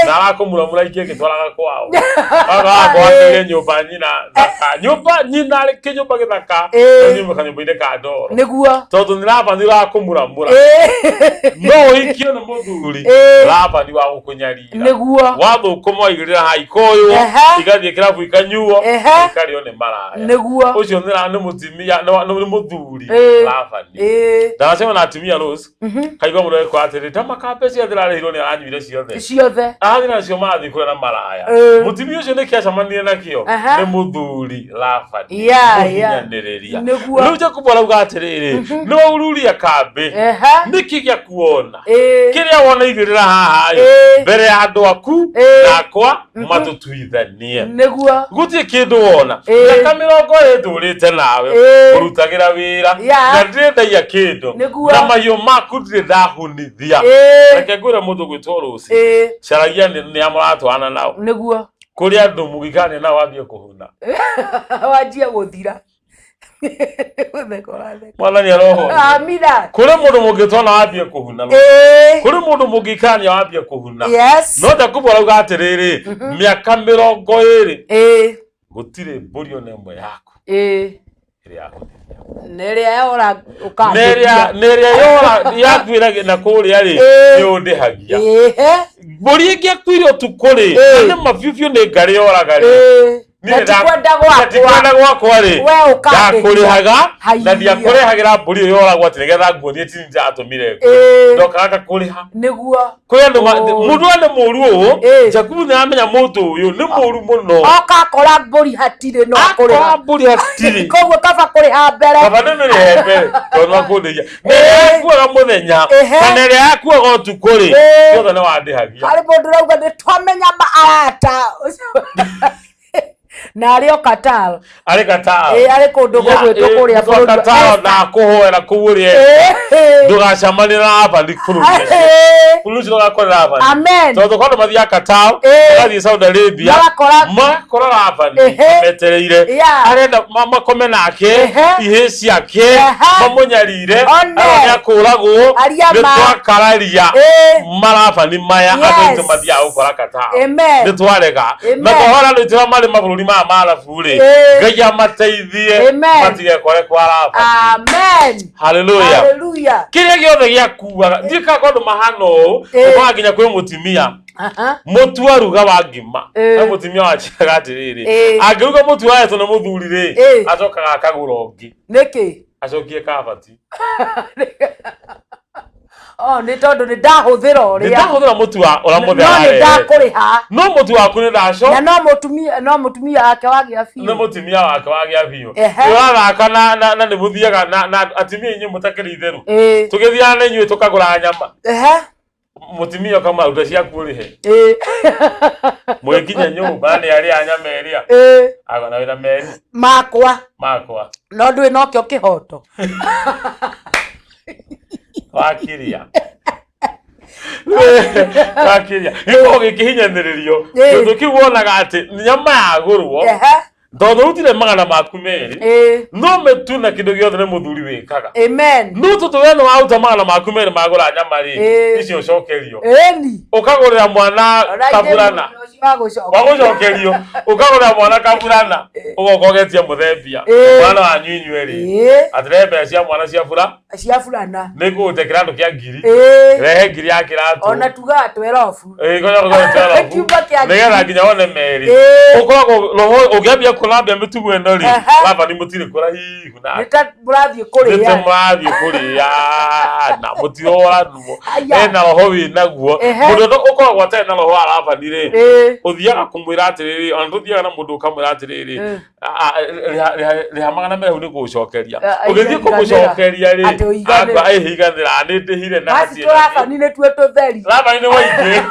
na arakũmuramura ingĩ ĩgĩtwaraga kwao, agakwakeire nyũmba nyina thaka, nyũmba nyina arĩ kĩnyũmba gĩthaka, no nyũmba kanyũmba-inĩ ka ndoro, Nĩguo. Tondũ nĩ Labani ũrakũmuramura. No ũhikio nĩ mũthuri Labani wa gũkũnyarira. Nĩguo. Wathũkũma waigĩrĩra haha ikoywo, igathiĩ kĩrabu ikanyuo, ikarĩo nĩ maraya. Nĩguo. Ũcio nĩ mũtumia, nĩ mũthuri Labani. Ndanacema na atumia Rose, kaigua mũndũ agĩkora atĩrĩ ndamaka mbeca iria ndĩrarĩhirwo nĩ aranyuire ciothe. Ciothe. Arathiĩ nacio marathiĩ kũrĩa na maraya. Mũtumia ũcio nĩkĩ acemanirie nakĩo? Nĩ mũthuri Labani mũhinyanĩrĩria. Nĩguo. Rĩu Jakubu arauga atĩrĩrĩ, nĩ waururia kambĩ, nĩkĩ gĩa kuona kĩrĩa wona igĩrĩra haha ĩ, mbere ya andũ aku nakwa matũtuithanie. Nĩguo. Gũtirĩ kĩndũ wona. Mĩaka 20 ndũrĩte nawe, ũrutagĩra wĩra, na ndirĩ ndaiya kĩndũ, Nĩguo. na mahiũ maku ndirĩ ndahunithia. Reke ngwĩre mũndũ gwĩtwo Rũci, caragia nĩ a mũratwarana nao. Nĩguo. Kũrĩ andũ mũgĩkania nao wambie kũhuna. Wanjie gũthira. Gũtheka ũratheka. Mwathani aroho. Amina. Kũrĩ mũndũ mũngĩtwana wambie kũhuna. Kũrĩ mũndũ mũngĩikania wambie kũhuna. No Jakubu arauga atĩrĩrĩ, mĩaka 20 gũtirĩ mbũri ona ĩmwe yaku ĩrĩa yahunithia. Nĩ ĩrĩa yora Na ũkambĩtia. ĩrĩa yora yakuĩra na kũrĩa rĩ, nĩ ũndĩhagia. Mbũri ĩngĩakuire ũtukũ rĩ, na nĩ ma biũ biũ nĩ ngarĩ yoraga rĩ, Na ti kwenda gwakwa. Ti kwenda gwakwa rĩ We ũkandĩhia. ndakũrĩhaga Haiya. na ndiakũrehagĩra mbũri ĩyo yoragwo atĩ nĩgetha nguonie ti ndatũmire Ĩĩ. ndokaga ngakũrĩha Nĩguo. kwĩ andũ Oh. mũndũ ũyũ nĩ mũru ũũ Ĩĩ. Jakubu nĩ aramenya mũndũ ũyũ nĩ mũru mũno Oka akora mbũri hatirĩ no akora kũrĩha. mbũri hatirĩ Koguo kaba kũrĩha mbere. kaba nĩ mĩrĩhe mbere tondũ nĩwakũndĩhia na ĩrĩa yakuaga mũthenya Ehe. kana ĩrĩa yakuaga ũtukũ rĩ Ĩĩ. ciothe nĩ wandĩhagia Harĩ mũndũ ũrauga nĩ twamenya ma arata. Na arĩ o Qatar. arĩ Qatar Ĩĩ arĩ kũndũ gũgwĩtwo kũrĩa bũrũri wa- Qatar ndakũhoera kũu ũrĩa Ĩĩ. ndũgacemanie na Labani bũrũri ũcio. Ĩĩ. bũrũri ũcio ndũgakorera Labani Amen. tondũ kwandũ mathiaga Qatar Ĩĩ. magathiĩ Saudi Arabia Magakora- magakora Labani Ehe. metereire Yeah. arenda makome nake Ehe. ihĩ ciake Ehe. mamũnyarire One. arona nĩakũragwo Aria nĩ ma. twakararia Ĩĩ. marabani maya Yes. andũ aitũ mathiaga gũkora Qatar Amen. nĩ twarega Amen. na twahora andũ aitũ arĩa marĩ mabũrũri maya ma arabu rĩ Ĩĩ. Ngai amateithie Amen. matigekore kwa Labani Amen. haleluya Hallelujah. kĩrĩa gĩothe gĩakuaga ndiĩ kana kwandũ mahana ũũ Ĩĩ. ũkoraga nginya kwĩ mũtumia Aha. mũtu aruga wa ngima Ĩĩ. na mũtumia wanjĩraga atĩrĩrĩ Ĩĩ. angĩruga mũtu wahetwo nĩ mũthuri rĩ Ĩĩ. acokaga akagũra ũngĩ Nĩkĩ? acokie kabati Oh, nĩ tondũ nĩ ndahũthĩra nĩ ũrĩa. ndahũthĩra mũtu wa ũrĩa No mũthee nĩ ararehete ndakũrĩha. no mũtu waku nĩ ndaco Na no mũtumia wake wagĩa nĩ biũ. mũtumia wake wagĩa biũ Ehe. ũrathaka na nĩ mũthiaga na atumia inyuĩ mũtakĩrĩ itheru Ĩĩ. tũgĩthiaga na inyuĩ tũkagũra nyama Ehe. mũtumia ũkamũra ruta ciaku ũrĩhe Ĩĩ. mũgĩkinya nyũmba nĩ arĩa nyama ĩrĩa Ĩĩ. agona wĩra meri Makwa. makwa No ndũĩ nokĩo kĩhoto. wakiria wakiria gĩkoragwo gĩkĩhinyanĩrĩrio Ĩĩ. tondũ kĩu wonaga atĩ nyama yagũrwo Ehe. tondũ rutire magana maku merĩ Ĩĩ. no mĩtu na kĩndũ gĩothe nĩ mũthuri wĩkaga Amen. no tondũ we nĩ waruta magana maku merĩ magũra nyama rĩ Ĩĩ. icio ũcokerio Ĩni. ũkagũrĩra mwana Ona ithe kaburana mũndũ ũcio wa gũcoka. wagũcokerio ũkagũrĩra mwana kaburana ũgoka ũgetia mũthembia Ĩĩ. mwana wanyu inyuĩ rĩ Ĩĩ. atĩrehe mbeca cia mwana cia bura Cia burana. nĩ ngũgũte kĩratũ kĩa ngiri Ĩĩ. rehe ngiri ya kĩratũ Ona tugaga twerobu. Ĩĩ, ngoja ngoja twelve. Kiumba kĩa nĩgetha nginya wone merĩ Ĩĩ. ũkoragwo roho ũngĩambia kũrambia mĩtugo ĩno rĩ Ehe. Labani mũtirĩ kũraihu Nĩ nake ta mũrathiĩ nĩ kũrĩa. mũrathiĩ kũrĩa na mũtiroranwo Aya. ena roho wĩ naguo Ehe. mũndũ ũrĩa ũkoragwo atarĩ na roho wa Labani rĩ Ĩĩ. ũthiaga kũmwĩra atĩrĩrĩ ona tũthiaga na mũndũ ũkamwĩra atĩrĩrĩ Ĩĩ. rĩha magana merĩ hau nĩ gũgũcokeria Ah, ũgĩthiĩ iganĩra. kũmũcokeria rĩ Atĩ ũiganĩra. ĩhiganĩra nĩ ndĩhire na Basi hatirĩ na thĩna." tũrabani nĩtuo tũtheri. Labani nĩ waingĩ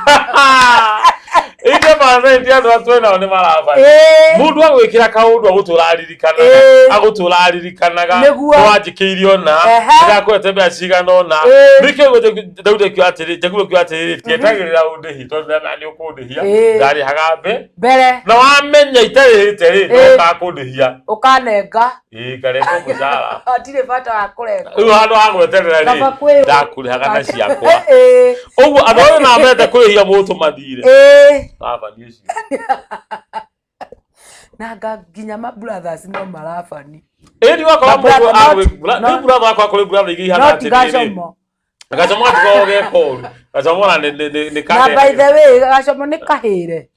ithe mathai andũ atwe nao nĩ marabani Ĩĩ. mũndũ agwĩkĩra kaũndũ agũtũra aririkanaga Ĩĩ. agũtũra aririkanaga Nĩguo. nĩwanjĩkĩire ona Ehe. nĩndakũhete mbeca cigana ũna Ĩĩ. nĩkĩo Daudi akiuga atĩrĩ Jakubu akiuga atĩrĩrĩ ndietagĩrĩra ũndĩhi tondũ ndĩramenya nĩ ũkũndĩhia Ĩĩ. ndarĩhaga mbe Mbere na wamenya itarĩhĩte rĩ Ĩĩ. ndokaga kũndĩhia ũkanenga. ĩĩ ngarengwo mũcara Hatirĩ bata wa kũrenga. rĩu handũ ha gweterera Kaba rĩ kwĩ- ndakũrĩhaga na ciakwa Ĩĩ. ũguo andũ othe namete kũrĩhia mũtũmathire Ĩĩ. Labani ũcio Na nga nginya ma brothers no marabani. ĩni wakora Na brother, mũndũ not- nĩ brother wakwa kũrĩ brother ingĩ ihana No ti atĩrĩrĩ gacomo. gacomo gatikoragwo ge koru gacomo ona nĩ Na by the way gacomo nĩ kahĩre.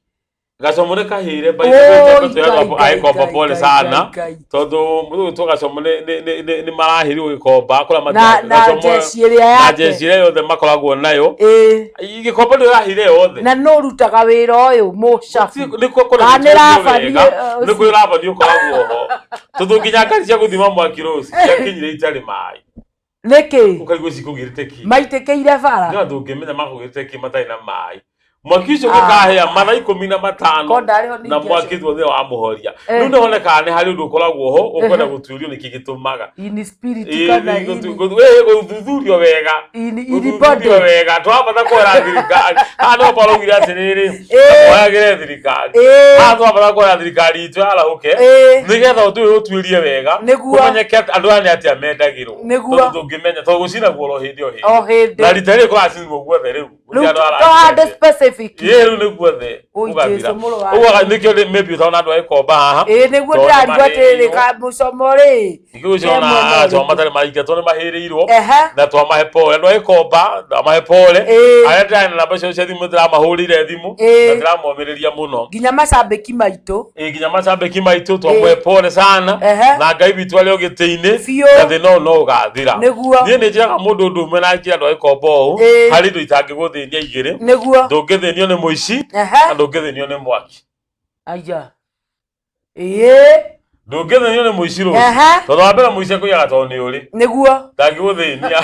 gacomo nĩ kahĩre by the way Oi, tondũ twĩ andũ Ngai, a gĩkomba Ngai, pole Ngai, sana Ngai, Ngai. tondũ mũndũ ũgwĩtwo gacomo nĩ marahĩrirwo gĩkomba kũrĩa Na mathiaga na Gacomo jeshi ĩrĩa na yake. jeshi ĩrĩa yothe makoragwo nayo Ĩĩ. gĩkomba nĩ ũrahire yothe Na nũ ũrutaga wĩra ũyũ mũcabu. nĩkuo kũrĩa Kana nĩ gũtuĩrio Labani, wega eh, nĩ kwĩ Labani ũkoragwo ho tondũ nginya ngari cia gũthima mwaki rũci ciakinyire itarĩ maĩ Nĩkĩ? ũkaigua cikũgirĩte kĩ Maitĩkĩire bara. no ndũngĩmenya makũgĩrĩte kĩ matarĩ na maĩ mwaki ũcio Ah. ũgĩkahĩa mathaa ikũmi na matano Ko ndarĩ ho na ningĩ mwaki tuothe wamũhoria Eh. rĩu nĩhonekaga nĩ harĩ ũndũ ũkoragwo ho ũkwenda gũtuĩrio nĩkĩ gĩtũmaga In spirit Ĩĩ, kana in gũthuthurio wega in in gũthuthurio body. wega twabata kuoera thirikari haha nĩho Paul augire atĩrĩrĩ Ĩĩ. oyagĩre thirikari Ĩĩ. haha twabata kuoera thirikari itũ yarahũke Ĩĩ. nĩgetha ũndũ ũyũ ũtuĩrie wega Nĩguo. kũmenyeke atĩ andũ aya nĩ atĩa mendagĩrwo Nĩguo. tondũ ndũngĩmenya tondũ gũcinagwo oro hĩndĩ o O hĩndĩ hĩndĩ. na rita rĩrĩ kũracinwo guothe rĩu Rĩu to handũ specific. Ĩĩ, rĩu nĩ guothe. Oi, Ũgathira. Jesu, mũrũ wa Ũguo nĩkĩo maybe ũtona andũ agĩkomba haha. Ĩĩ, nĩguo Tondũ ndĩrarigwo atĩrĩrĩ mahĩrĩirwo. kamũcomo rĩ. Nĩkĩo ũcio ona He mwena aca ũrĩkũ? matarĩ maraingatwo nĩ mahĩrĩirwo. Ehe. Na twamahe pole. Andũ agĩkomba ndamahe pole. Ĩĩ. Arĩa ndĩrarĩ na namba ciao cia thimũ ndĩramahũrĩire thimũ. Ĩĩ. Na ndĩramomĩrĩria mũno. Nginya macambĩki maitũ. Ĩĩ, nginya macambĩki maitũ twamũhe pole sana. Ehe. Na Ngai witũ arĩ o gĩtĩ-inĩ. Biũ. Na thĩna ũyũ no ũgathira. Nĩguo. Niĩ nĩ njĩraga mũndũ ũndũ ũmwe na njĩra andũ agĩkomba ũũ. Ĩĩ. Harĩ indo itangĩgũthĩnia igĩrĩ. Nĩguo. Ndũngĩthĩnio nĩ mũici Ehe. na ndũngĩthĩnio nĩ mwaki. Aya. Ĩĩ. Ndũngĩthĩnio nĩ mũici rũciũ. Ehe. Tondũ wa mbere mũici akũiyaga tondũ nĩ ũrĩ. Nĩguo. Ndangĩgũthĩnia.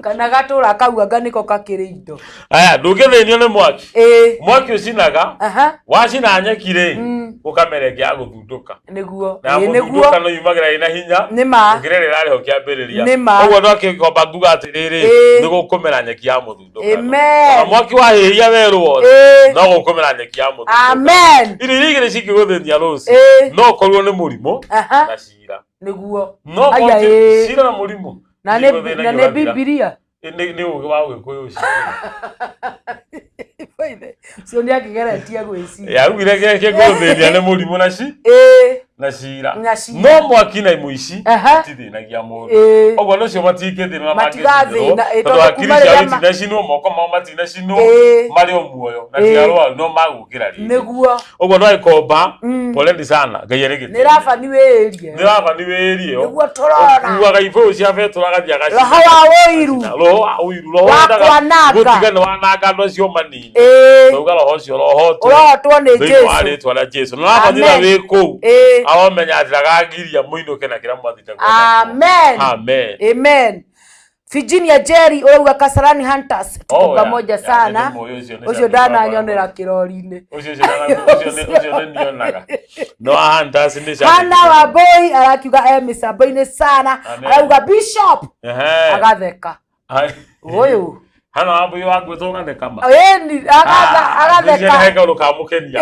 Kana gatũra kau anga nĩko kakĩrĩ indo. Aya, ndũngĩthĩnio nĩ mwaki. Ĩĩ. Mwaki ũcinaga, Aha. wacina nyeki rĩ, Mm. ũkamera ĩngĩ ya gũthundũka. Nĩguo. Na Ĩĩ, gũthundũka nĩguo. no yumagĩra ĩna hinya. Nĩ ma. Gũkĩra ĩrĩa ĩrarĩ ho kĩambĩrĩria. Nĩ ma. Ũguo andũ akĩkomba nguga atĩrĩrĩ, Ĩĩ. nĩ gũkũmera nyeki ya mũthundũkano. Amen. Ona mwaki wahĩhia werũ wothe, Ĩĩ. no gũkũmera nyeki ya mũthundũkano. Amen. Irio iria igĩrĩ cingĩgũthĩnia rũciũ, Ĩĩ. no ũkorwo nĩ mũrimũ Aha. na cira. Nĩguo. No Aya, ũkorwo ĩĩ. cira na mũrimũ. Na nĩ na nĩ Bibilia. Nĩ ũgĩ wa ũgĩkũyũ ũcio. Ũcio nĩ akĩgeretie gwĩciria. Yaugire kĩrĩa kĩngũthĩnia nĩ mũrimũ na ci Ĩĩ. na cira. Na cira. No mwaki na mũici Aha. itithĩnagia mũndũ. Ĩĩ. Ũguo andũ acio matingĩthĩna na Matigathĩna, mangĩcinĩrwo ĩ, tondũ tondũ hakiri kuma ciao rĩrĩa ma- itinacinwo, moko mao matinacinwo, Ĩĩ. marĩ o muoyo na Ĩĩ. ti arwaru no magũkĩra rĩngĩ. Nĩguo. Ũguo andũ agĩkomba poleni sana Ngai arĩ Nĩ gĩtĩ-inĩ. Rabani wĩĩrie. Nĩ Rabani wĩĩrie. Nĩguo tũrona. Ũkuaga ibũyũ cia betũrũ agathiĩ agacina. Roho wa ũiru. Roho wa ũiru. Roho Wa wendaga kwananga. gũtiga nĩ wananga andũ acio manini. Ĩĩ. Ndauga roho ũcio ũrohotwo. Ũrohotwo nĩ Thĩinĩ wa Jesu. rĩtwa rĩa Jesu. Na Rabani Amen. ũrĩa wĩ kũu Ĩĩ. aromenya atĩ ndakagiria mũinũke na kĩrĩa mwathiĩte gwetha. Amen. Amen. Amen. Virginia Jerry ũrauga Kasarani Hunters tuko Oh, yeah. pamoja Yeah, sana. nĩ mũĩ ũcio nĩ Ũcio shabiki ndananyonera wakwa. kĩrori-inĩ. Ũcio ũcio ndana- ũcio nĩ ũcio nĩ nionaga. No Hunters nĩ shabiki. Hana Wambui arakiuga e mĩcambo-inĩ sana. Amen. Arauga Bishop Ehe. agatheka. Ai. Ũyũ. Hana Wambui wagwĩtwo ũgatheka ma. Ĩni agatheka. He kaũndũ kamũkenia.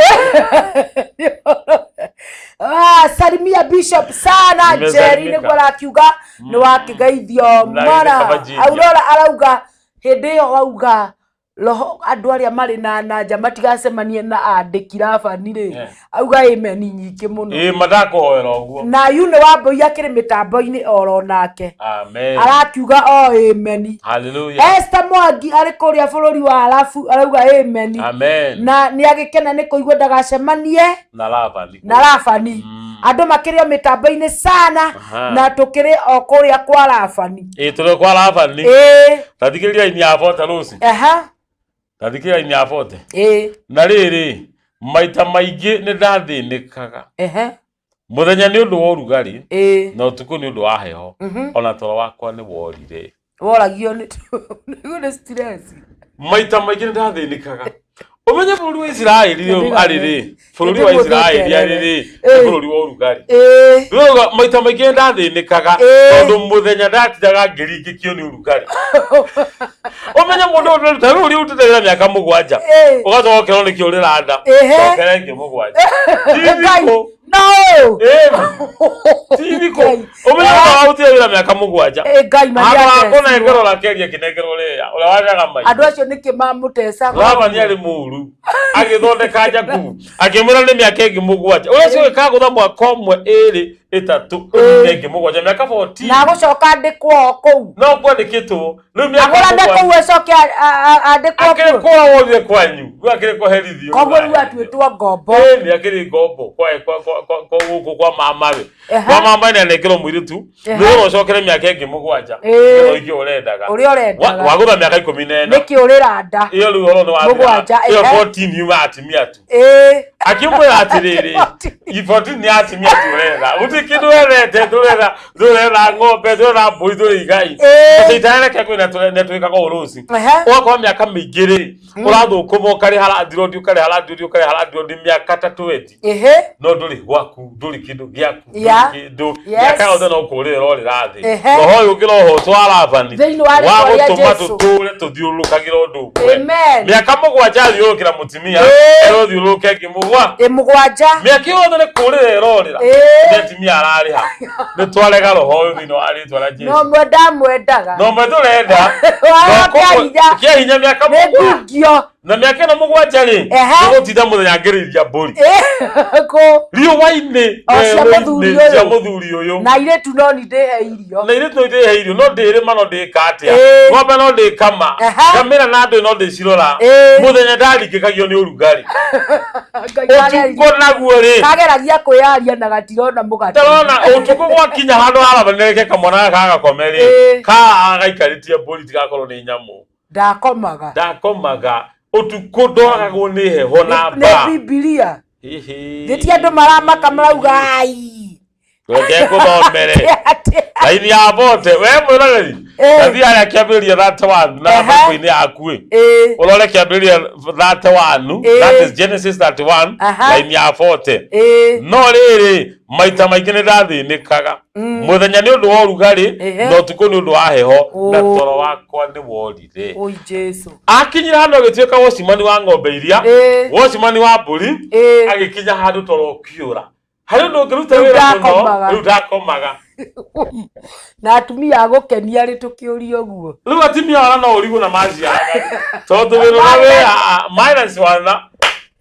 Ah, salimia Bishop sana Jerry Nimesalimika. nĩguo arakiuga nĩ wakĩgeithio Na mara. gĩtheka Virginia. Aurora arauga hĩndĩ ĩyo wauga roho andũ arĩa marĩ na nanja matigacemanie na andĩki Rabani rĩ Yeah. auga amen nyingĩ mũno Ĩ mandakũhoera ũguo. na yu nĩ Wambui akĩrĩ mĩtambo-inĩ oro nake Amen. arakiuga o amen Hallelujah. Esther Mwangi arĩ kũrĩa bũrũri wa Arabu arauga amen Amen. na nĩ agĩkena nĩ kũigua ndagacemanie Na Labani. na Rabani andũ makĩrĩ o mĩtambo-inĩ sana Aha. na tũkĩrĩ o kũrĩa kwa Rabani Ĩ tũrĩ kwa Labani. ĩĩ Ta thikĩrĩria ini ya bote rũci. aha Ta thikĩrĩria ini ya bote. ĩĩ Na rĩrĩ maita maingĩ nĩ ndathĩnĩkaga. ehe Mũthenya nĩ ũndũ wa ũrugarĩ ĩĩ na ũtukũ nĩ ũndũ wa heho. Mhm. Ona toro wakwa nĩ worire. woragio nĩ nĩ stress Maita maingĩ nĩ ndathĩnĩkaga. Ũmenye bũrũri wa Isiraeli rĩ arĩ rĩ bũrũri wa Nĩndĩmũthĩ Isiraeli arĩ terere. rĩ nĩ Ĩĩ. bũrũri wa ũrugarĩ. ĩĩ Rĩu maita maingĩ nĩ ndathĩnĩkaga Ĩĩ. tondũ mũthenya ndatindaga ngĩringĩkio nĩ ũrugarĩ. Ũmenye mũndũ ũrĩa ta rĩu ũrĩa wĩra mĩaka mũgwanja Ĩĩ. ũgacoka ũkerwo nĩkĩ ũrĩra nda Ĩhĩ. cokera ĩngĩ mũgwanja. Ti Ngai thikũ. no Ĩĩ. Ti thikũ. Ngai. Ũmenye mũndũ warutire wĩra mĩaka mũgwanja. Ĩ, Ngai Handũ ha mariatecirwo. kũnengerwo rakeria akĩnengerwo rĩya ũrĩa warĩaga maitho. andũ acio nĩkĩ mamũtecaga Labani arĩ mũru agĩthondeka Jakubu akĩmwĩra nĩ mĩaka ĩngĩ mũgwanja ũrĩa ũcio ĩkagũtha mwaka ũmwe ĩrĩ ĩtatũ ĩngĩ ĩngĩ mũgwanja mĩaka 14 na agũcoka andĩkwo o kũu no kwandĩkĩtwo rĩu mĩaka agũrane mũgwanja kũu acoke andĩkwo akĩrĩ kuo kwa wothe kwanyu rĩu akĩrĩ kũherithio koguo rĩu atuĩtwo ngombo ĩni akĩrĩ ngombo kwa gũkũ kwa mamawe Ehe. kwa mama nĩ anengerwo mũirĩtu Ehe. nĩgetha ũcokere mĩaka ĩngĩ mũgwanja Ĩĩ. nĩgetha ũige ũrendaga Ũrĩa ũrendaga. wagũtha mĩaka 14 nĩkĩ ũrĩra nda ĩyo rĩu ũhoro nĩ wathira. Mũgwanja, ĩyo ehe. 14 yuma atimia tu ĩĩ akĩmwĩra atĩrĩrĩ i 14 nĩ atimia tu ũretha gũtirĩ kĩndũ wethete tũretha tũretha ng'ombe tũretha mbũri tũrĩ igai Ĩĩ. caitani reke kwĩna nĩtwĩkaga ũrũci Ehe. ũgakorwo mĩaka mĩingĩ rĩ ũrathũkũma ũkarĩha landirodi ũkarĩha landirodi ũkarĩha landirodi mĩaka ta 20 ĩhĩ no ndũrĩ gwaku ndũrĩ kĩndũ gĩaku ndũrĩ Yeah. kĩndũ Yes. mĩaka yothe no kũrĩra ũrĩra thĩ Ehe. roho ũyũ ũngĩrohotwo wa Labani Thĩinĩ wa wa rĩĩtwa rĩa gũtũma Jesũ. tũtũre tũthiũrũrũkagĩra ũndũ ũmwe Amen. mĩaka mũgwanja athiũrũrũkĩra mũtumia Ĩĩ. ĩrothiũrũrũke ĩngĩ mũgwa ĩ mũgwanja mĩaka yothe nĩ kũrĩra ĩrorĩra Ĩĩ. nĩ atumia mũtumia ararĩha nĩ twarega roho ũyũ thĩinĩ wa rĩtwa rĩa No Jesu mwenda mwendaga. no mwe tũrenda Wa kĩa hinya. kĩa hinya mĩaka Nĩ mũgwanja ngungio. na mĩaka ĩno mũgwanja rĩ Ehe. nĩgũtinda mũthenya ngĩrĩithia mbũri Kũ. riũa-inĩ O cia werũ-inĩ, mũthuri ũyũ. cia mũthuri ũyũ Na airĩtu no ni ndĩhe irio. na irĩtu no ndĩhe irio no ndĩrĩma no ndĩka atĩa Ĩĩ. ng'ombe no ndĩkama Ehe. ngamĩra na ndũĩ no ndĩcirora Ĩĩ. mũthenya ndaringĩkagio nĩ ũrugarĩ Ngai kageragia- ũtukũ naguo rĩ kageragia kwĩyaria na gatirona mũgate. ndarona ũtukũ gwakinya handũ harabanĩrĩke kamwana gaka gagakome rĩ Ĩĩ. kagaikarĩtie mbũri tigakorwo nĩ nyamũ Ndakomaga. ndakomaga ũtukũ ndoragagwo nĩ heho na Nĩ mbaa Bibilia. Hihi. Nĩ ti andũ maramaka marauga ai. Reke ngũthomere Atĩ- raini ya bote we mwĩroreri Ĩĩ. gathi harĩa kĩambĩrĩria 31 na Ehe. baibũ-inĩ yaku ĩ Ĩĩ. ũrore kĩambĩrĩria 31 Ĩĩ. that is Genesis 31 Aha. raini ya 40 Ĩĩ. no rĩrĩ maita maingĩ nĩ ndathĩnĩkaga mũthenya nĩ ũndũ wa ũrugarĩ Ehe. na ũtukũ nĩ ũndũ wa heho na Oh. toro wakwa nĩ worire Oi Jesu. akinyire handũ agĩtuĩka wocimani wa ng'ombe iria Ĩĩ. wocimani wa mbũri Ĩĩ. agĩkinya handũ toro ũkĩũra harĩ ũndũ ũngĩruta Rĩu wĩra mũno ndakomaga. rĩu ndakomaga Na atumia a gũkenia rĩ tũkĩũria ũguo. rĩu atumia ona no ũrigwo na maciaraga tondũ wĩra ũrĩa wĩ haha minus wana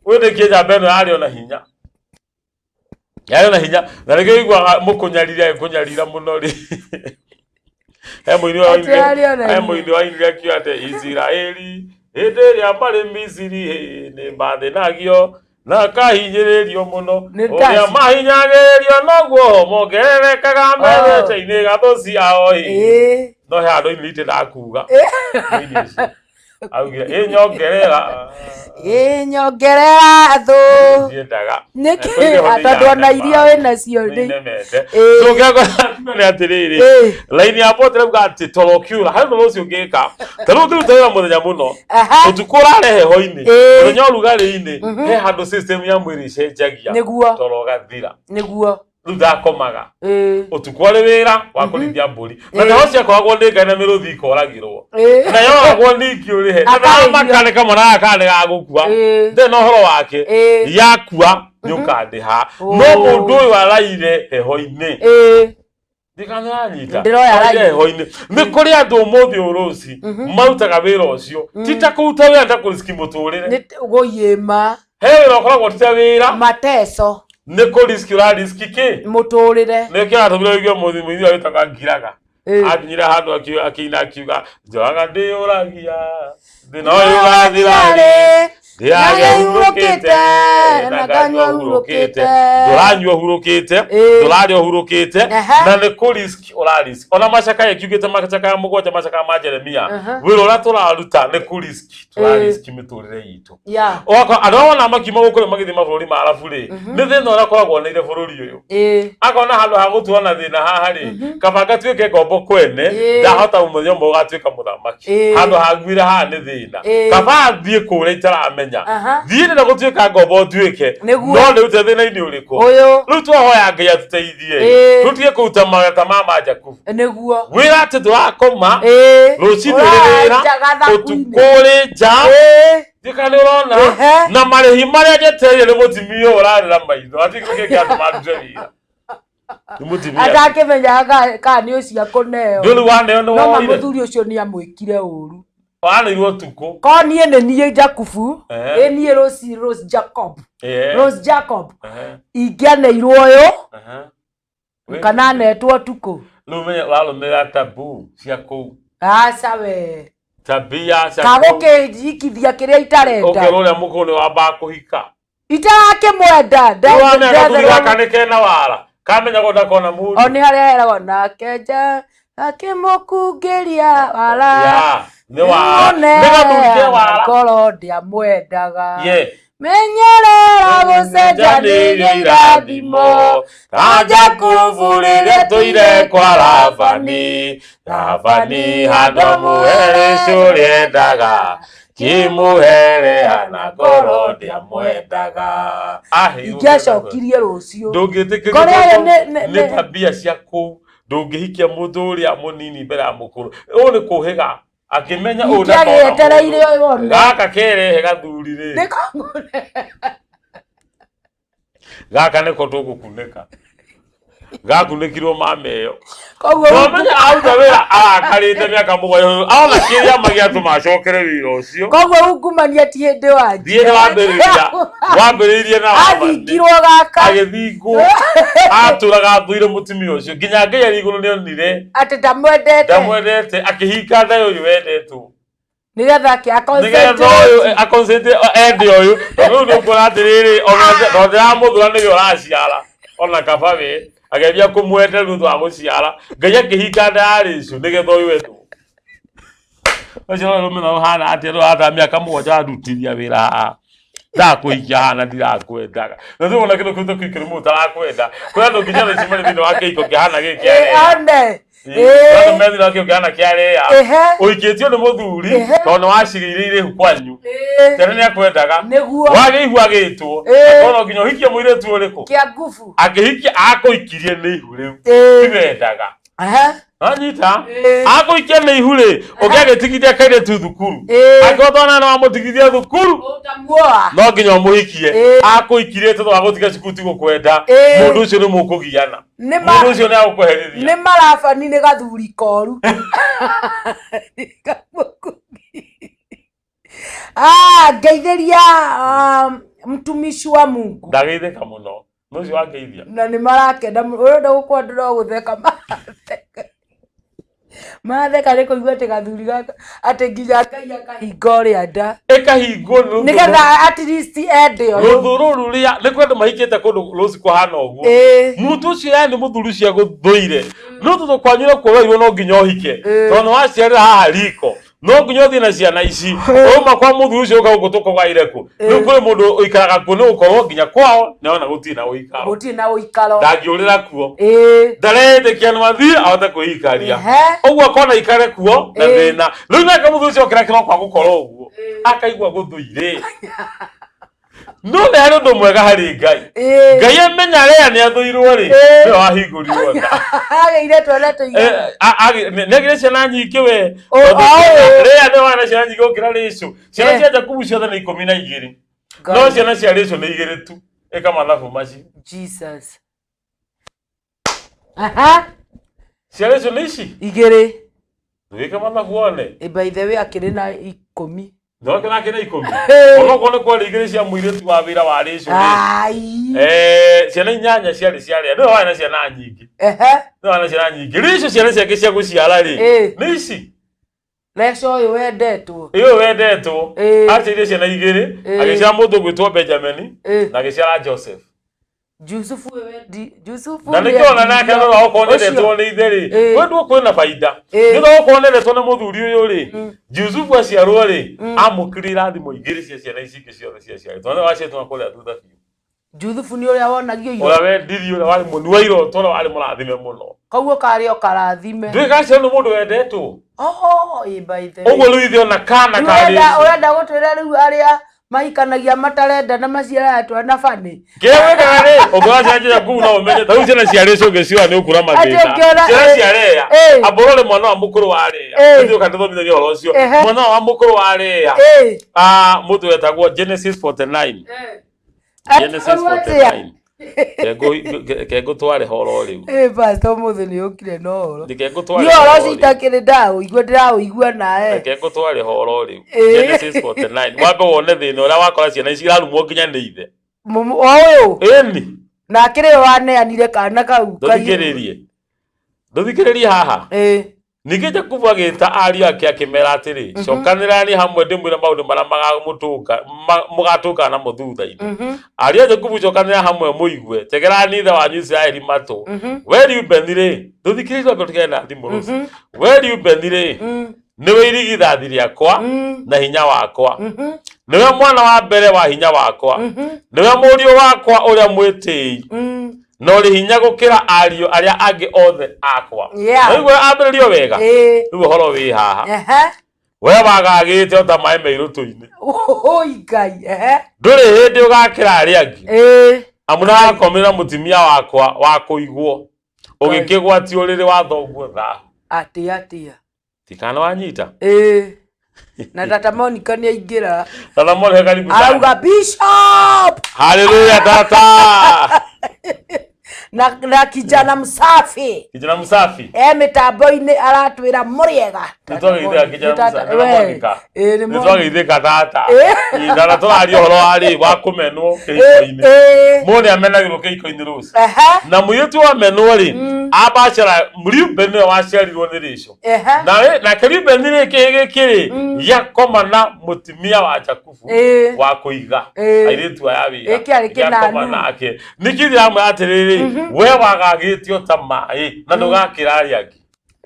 wĩndĩkie njamba ĩno yarĩ ona hinya yarĩ ona hinya na nĩkĩo ũiguaga mũkũnyarire agĩkũnyarira mũno rĩ he mũini Atĩ wainire yarĩ ona he hinya. mũini wainire akiuga atĩ Isiraeli hĩndĩ ĩrĩa marĩ Misiri hĩ, nĩ mathĩnagio na kahinyĩrĩrio mũno Nĩ ũrĩa ndaci. mahinyagĩrĩrio noguo mongererekaga methete-inĩ gathũ ciao hĩ Ĩĩ. no he handå inä ndakuga Mũini ũcio. augire ä nyongerera Ĩĩ nyongerera thũ. ndiendaga Nĩkĩ? Koige ho nĩ Tondũ ona iria inanema. wĩnacio Nĩ nĩ. inemete. Ĩĩ. Tũngĩakora nĩ atĩrĩrĩ Ĩĩ. laini ya bote rauga atĩ toro ũkiura harĩ ũndũ ũcio ũngĩka ta rĩu ũngĩruta wĩra mũthenya mũno Aha. ũtukũ ũrare heho-inĩ Ĩĩ. mũthenya ũrugarĩ-inĩ he handũ system ya mwĩrĩ ĩcenjagia Nĩguo. toro ũgathira Nĩguo. rĩu ndakomaga Ĩĩ. ũtukũ arĩ wĩra wa kũrĩithia mbũri na Ĩĩ. naho ciakoragwo nĩ ngai na mĩrũthi ikoragĩrwo Ĩĩ. na yoragwo ningĩ ũrĩhe na Akarĩithio. ndamaka nĩ kamwana gaka kana nĩ gagũkua Ĩĩ. ndĩ na ũhoro wake Ĩĩ. yakua nĩ ũkandĩha Oh. no mũndũ ũyũ araire heho-inĩ Ĩĩ. ndikananyita Ndĩroya araire raini. heho-inĩ nĩ kũrĩ andũ ũmũthĩ ũrũci marutaga wĩra ũcio ti ta kũruta wĩra ta kũriski mũtũrĩre Nĩ gũyĩma. he wĩra ũkoragwo ti ta wĩra Mateso. nĩ kũriski ũrariski kĩ Mũtũrĩre. nĩkĩo atũmire ũigue mũthimi ũrĩa wĩtagwo ngiraga Ĩĩ. akinyire handũ akĩina akiuga njoraga ndĩyũragia thĩna ũyũ ũgathira rĩ ndĩrarĩa hurũkĩte na nganyua hurũkĩte ndũranyua hurũkĩte Ĩĩ. ndũrarĩa hurũkĩte Aha. na nĩ kũ risk ũra risk ona macakaya kiugĩte macakaya mũgwanja macakaya ma Jeremia Aha. wĩra ũrĩa tũraruta nĩ kũ risk tũra Ĩĩ. risk mĩtũrĩre itũ Yeah. ũgakora andũ arĩa wona makiuma gũkũ rĩ magĩthiĩ mabũrũri ma arabu rĩ nĩ thĩna ũrĩa akoragwo oneire bũrũri ũyũ Ĩĩ. akona handũ ha gũtua na thĩna haha rĩ kaba ngatuĩke ngombo kwene Ĩĩ. ndahota mũthenya ũmwe ũgatuĩka mũthamaki Ĩĩ. handũ ha nguire haha nĩ thĩna Ĩĩ. kaba thiĩ kũrĩa itaramenya Aha. thiĩ ndĩrenda gũtuĩka ngombo nduĩke Nĩguo. no nĩ thĩna-inĩ ũrĩkũ Ũyũ. rĩu twahoya Ngai atũteithie Ĩĩ. tũtige kũruta magetha ma ma Jakubu Nĩguo. wĩra atĩ tũrakoma Ĩĩ. rũcinĩ ũrĩ wĩra Ũranja gathaku-inĩ. ũtukũ ũrĩ nja Ĩĩ. ndika nĩ ũrona Ehe. na marĩhi marĩa njetereire nĩ mũtumia ũyũ ũrarĩra maitho hatirĩ kĩndũ kĩngĩ andũ marute wĩra nĩ mũtumia Atakĩmenyaga kana nĩ ũcio akũneo. ndũrĩ waneo nĩ No ma worire mũthuri ũcio nĩ amwĩkire ũru. wanĩirwo ũtukũ Ko niĩ nĩ niĩ Jakubu. Ehe. Ĩ niĩ Rose Rose Jacob. Ehe. Rose Jacob. Ehe. Ingĩaneirwo ũyũ Ehe. kana anetwo ũtukũ. rĩu menye ũrarũmĩrĩra tabu cia kũu Aca we. tabia cia kũu Kagũkĩnjikithia kĩrĩa itarenda. ũkerwo ũrĩa mũkũrũ nĩ wambaga kũhika Itarakĩmwenda. rĩu wamenya gathuri gaka nĩ kena wara kamenyagwo ndakona O mũndũ nĩ harĩa heragwo nake nja akĩmũkungĩria wara. Ya, nĩ wara nĩ gathuri ke wara Ngoro ndiamwendaga. Ye. Menyerera gũcenjanĩria irathimo ta Jakubu rĩrĩa tũire kwa Labani Labani handũ mũhere ũrĩendaga kĩmũhere na ngoro ndiamwendaga Ingĩacokirie rũciũ. ndũngĩtĩkĩrio Ngoro ĩyo tondũ nĩ- nĩ nĩ- tabia cia kũu ndũngĩhikia mũndũ ũrĩa mũnini mbere ya mũkũrũ ũũ nĩ kũhĩga akĩmenya ũũ ndakona Ingĩagĩetereire mũndũ. one. gaka kerehe gathuri rĩ Nĩ kang'ũre. gaka nĩko tũgũkunĩka Gakunĩkirwo mama ĩyo. Koguo Wamenya aruta wĩra arakarĩte mĩaka 7 arona kĩrĩa magĩatũma acokere wĩra ũcio. Koguo ungumania ti hĩndĩ wanjia. Thiĩ wambĩrĩria wambĩrĩirie na Athingirwo gaka. Agĩthingwo atũraga athũire mũtumia ũcio nginya Ngai arĩ igũrũ nĩonire Atĩ ndamwendete. Ndamwendete, akĩhinga nda ya ũyũ wendetwo. Nĩgetha ake Nĩgetha ũyũ aconcentrate ende ũyũ, tondũ rĩu nĩ ũkuona atĩrĩrĩ, ona tondũ ndĩramũthũra nĩwe ũraciara, ona kaba we akĩambia kũmwenda nĩ ũndũ wa gũciara. Ngai akĩhinga nda ya Rĩcu nĩgetha ũyũ wendwo. Ũcio no rũmena rũhana atĩa rũrata mĩaka 7 wandutithia wĩra haha ndakũhikia haha na ndirakwendaga, na rĩu ona kĩndũ kĩu kĩu kĩrĩ mũndũ ũtarakwenda. Kwĩ andũ nginya thaa ici marĩ thĩinĩ wa kĩhiko kĩhana gĩkĩ kĩa Lea. One. Kwĩ andũ me thĩinĩ wa kĩhiko kĩhana kĩa Lea. Ũhikĩtio nĩ mũthuri tondũ nĩ wacigĩire irĩhu kwanyu, tene nĩ akwendaga. Nĩguo. Wagĩa ihu agĩtwo akona no nginya ũhikie mũirĩtu ũrĩkũ. Kĩa ngubu. Akĩhikia akũhikirie nĩ ihu rĩu tiwendaga. Anyita. Akũhikia nĩ ihu rĩ, ũngĩagĩtigithia kairĩtu thukuru, angĩkorwo twana nĩ wamũtigithia thukuru, Ũtamuoa. no nginya ũmũhikie. Akũhikirie tondũ wa gũtiga cukuru ti gũkwenda. Mũndũ ũcio nĩ mũkũgiana. Nĩ ma- Mũndũ ũcio nĩ agũkweherithia. Nĩ marabani nĩ gathuri koru. Ah, ngeithĩria mtumishi wa Mungu. Ndageithĩka mũno nĩ ũcio wangeithia. Na nĩ marakena mũno. Ũrenda gũkũ andũ no gũtheka maratheka. Maratheka nĩ kũigua atĩ gathuri gaka atĩ nginya Ngai akahinga ũrĩa nda. Ĩkahingwo nĩ Nĩgetha at least ende ũyũ. Rũthũ rũrũ rĩa nĩ kwenda mahikĩte kũndũ rũci kũhana ũguo. Mũndũ ũcio yani mũthuri ũcio agũthũire no tondũ kwanyu nĩ kuoirwo no nginya ũhike, tondũ nĩ waciarĩra haha riko, no nginya ũthiĩ na ciana ici. Wauma kwa mũthuri ũcio ũka gũkũ tũkũgaire kũ? Rĩu kũrĩ mũndũ ũikaraga kuo nĩ gũkorwo nginya kwao nĩona gũtirĩ na ũikaro. Gũtirĩ na ũikaro. Ndangĩũrĩra kuo. Ndaretĩkia nĩ athiĩ ahote kwĩikaria. Ũguo akona ikare kuo na thĩna. Rĩu nake mũthuri ũcio okĩra kĩroko agũkora ũguo akaigua gũthũire, no nĩ harĩ ũndũ mwega harĩ Ngai. Ngai amenya Lea nĩ athũirwo rĩ, nĩwe wahingũrirwo nda. Agĩire twana tũigana? Nĩ agĩire ciana nyingĩ we. O, Tondũ o, Lea nĩwe warĩ na ciana nyingĩ gũkĩra Rĩcũ. Ciana cia Jakubu ciothe nĩ 12, no ciana cia Rĩcũ nĩ igĩrĩ tu. Ĩka mathabu macio. Jesus. Aha. Ciana icio nĩ ici. Igĩrĩ. Wĩke mathabu wone. By the way akĩrĩ na 10. No kĩna kĩna 10. Onokorwo nĩ kwarĩ igĩrĩ cia mũirĩtu wa wĩra wa Rĩcũ rĩ. Ai. Ciana inyanya ciarĩ cia Lea. Nĩwe warĩ na ciana nyingĩ. Nĩwe warĩ na ciana nyingĩ. Rĩu icio ciana ciake cia gũciara rĩ, nĩ ici. Reco ũyũ wendetwo. Ũyũ wendetwo. Aciarire ciana igĩrĩ, agĩciara mũndũ ũgwĩtwo Benjamin na agĩciara Joseph. Jusufu ũyũ wendi Jusufu. Na nĩkĩo ona nake thutha wa gũkorwo nĩendetwo nĩ ithe rĩ, kwendwo kwĩna baida. Ĩĩ. Thutha wa gũkorwo nĩendetwo nĩ mũthuri ũyũ rĩ, Jusufu aciarwo rĩ, amũkĩrire irathimo igĩrĩ cia ciana ici ingĩ ciothe ciaciarĩtwo. Nĩwe waciarĩtwo na kũrĩa thutha biũ. Juthubu nĩ ũrĩa wonagio irio. Ũrĩa wendirio, ũrĩa warĩ mũni wa iroto, ũrĩa warĩ mũrathime mũno. Koguo karĩ o karathime. Ndũĩ gaciarwo nĩ mũndũ wendetwo. Oh, ĩ by the way. Ũguo rĩu ithe ona kana Rĩu karĩ. Ũrenda gũtwĩra rĩu arĩa mahikanagia matarenda na maciaraga twana bani. Kĩrĩa wĩkaga rĩ, ũngĩona ciana cia Jakubu no ũmenye, ta rĩu ciana cia Rĩcũ ũngĩciona nĩ ũkura Atĩ mathĩna. ũngĩona- Ciana cia Lea, amba ũrore mwana wa mũkũrũ wa Lea. Nĩthiĩ ũka ndĩthomithanie ũhoro ũcio. Mwana wa mũkũrũ wa Lea, mũndũ wetagwo Genesis 49. Genesis 49. Ke ngũtware horo rĩu. Pastor ũmũthĩ nĩ ũkire na ũhoro. Reke ngũtware Niĩ ũhoro horo ũcio rĩu. itakĩrĩ ndaũigua ndĩraũigua nawe. Reke ngũtware horo rĩu. Ĩĩ. Genesis 49. Wambe wone thĩna ũrĩa wakora ciana ici irarumwo nginya nĩ ithe. O ũyũ. Ĩni. Na akĩrĩ we waneanire kana kau. Ndũthikĩrĩrie. Ndũthikĩrĩrie haha. Ningĩ Jakubu agĩĩta ariũ ake akĩmeera atĩrĩ, Cokanĩrĩrai hamwe ndĩmwĩre maũndũ marĩa mũgaatũngana namo thutha-inĩ. Ariũ a Jakubu, cokanĩrĩrai hamwe mũigue, tegerai ithe wanyu Isiraeli matũ. Wee Rubeni-rĩ, ndũthikĩrĩrie twambe tũgere na thimũ rũciũ. Wee Rubeni-rĩ, nĩwe irigithathi rĩakwa na hinya wakwa, nĩwe mwana wa mbere wa hinya wakwa, nĩwe mũriũ wakwa ũrĩa mwĩtĩi, na ũrĩ hinya gũkĩra ariũ arĩa angĩ othe akwa. Rĩu ambĩrĩrio wega. Rĩu ũhoro wĩ haha. We wagagĩte o ta maĩ me irũtũ-inĩ. Oi Ngai. Ndũrĩ hĩndĩ ũgakĩra arĩa angĩ. Amu nĩwakomire na mũtumia wakwa wa kũigwo, ũgĩkĩgwatia ũrĩrĩ wa thoguo thaahu. Atĩa atĩa. Tikana wanyita. Na tata Monica nĩ aingĩra. Tata Monica karibu sana. Arauga Bishop. Haleluya tata. Na kijana msafi. Kijana msafi. E mĩtambo-inĩ aratwĩra mũrĩega. Nĩtwageithĩka kijana msafi. We, ĩ, nĩ mo- Nĩtwageithĩka tata. Ĩ. Na tũraria ũhoro wa rĩ wa kũmenwo kĩhiko-inĩ. Ĩ, Mũndũ nĩamenagĩrwo kĩhiko-inĩ rũci. ehe, Na mũirĩtu wamenwo rĩ, ambacera Reuben nĩwe waciarirwo nĩ Rachel. ehe, Na nake Reuben rĩ kĩhĩ gĩkĩ rĩ gĩakoma na mũtumia wa Jakubu Ĩ. wa kũiga Ĩ. airĩtu aya wĩra. Ĩ, kĩarĩ Gĩakoma kĩnanu. nake. Nĩkĩ ndĩramwĩra atĩrĩrĩ, we wagagĩtio ta maĩ na ndũgakĩra arĩa angĩ.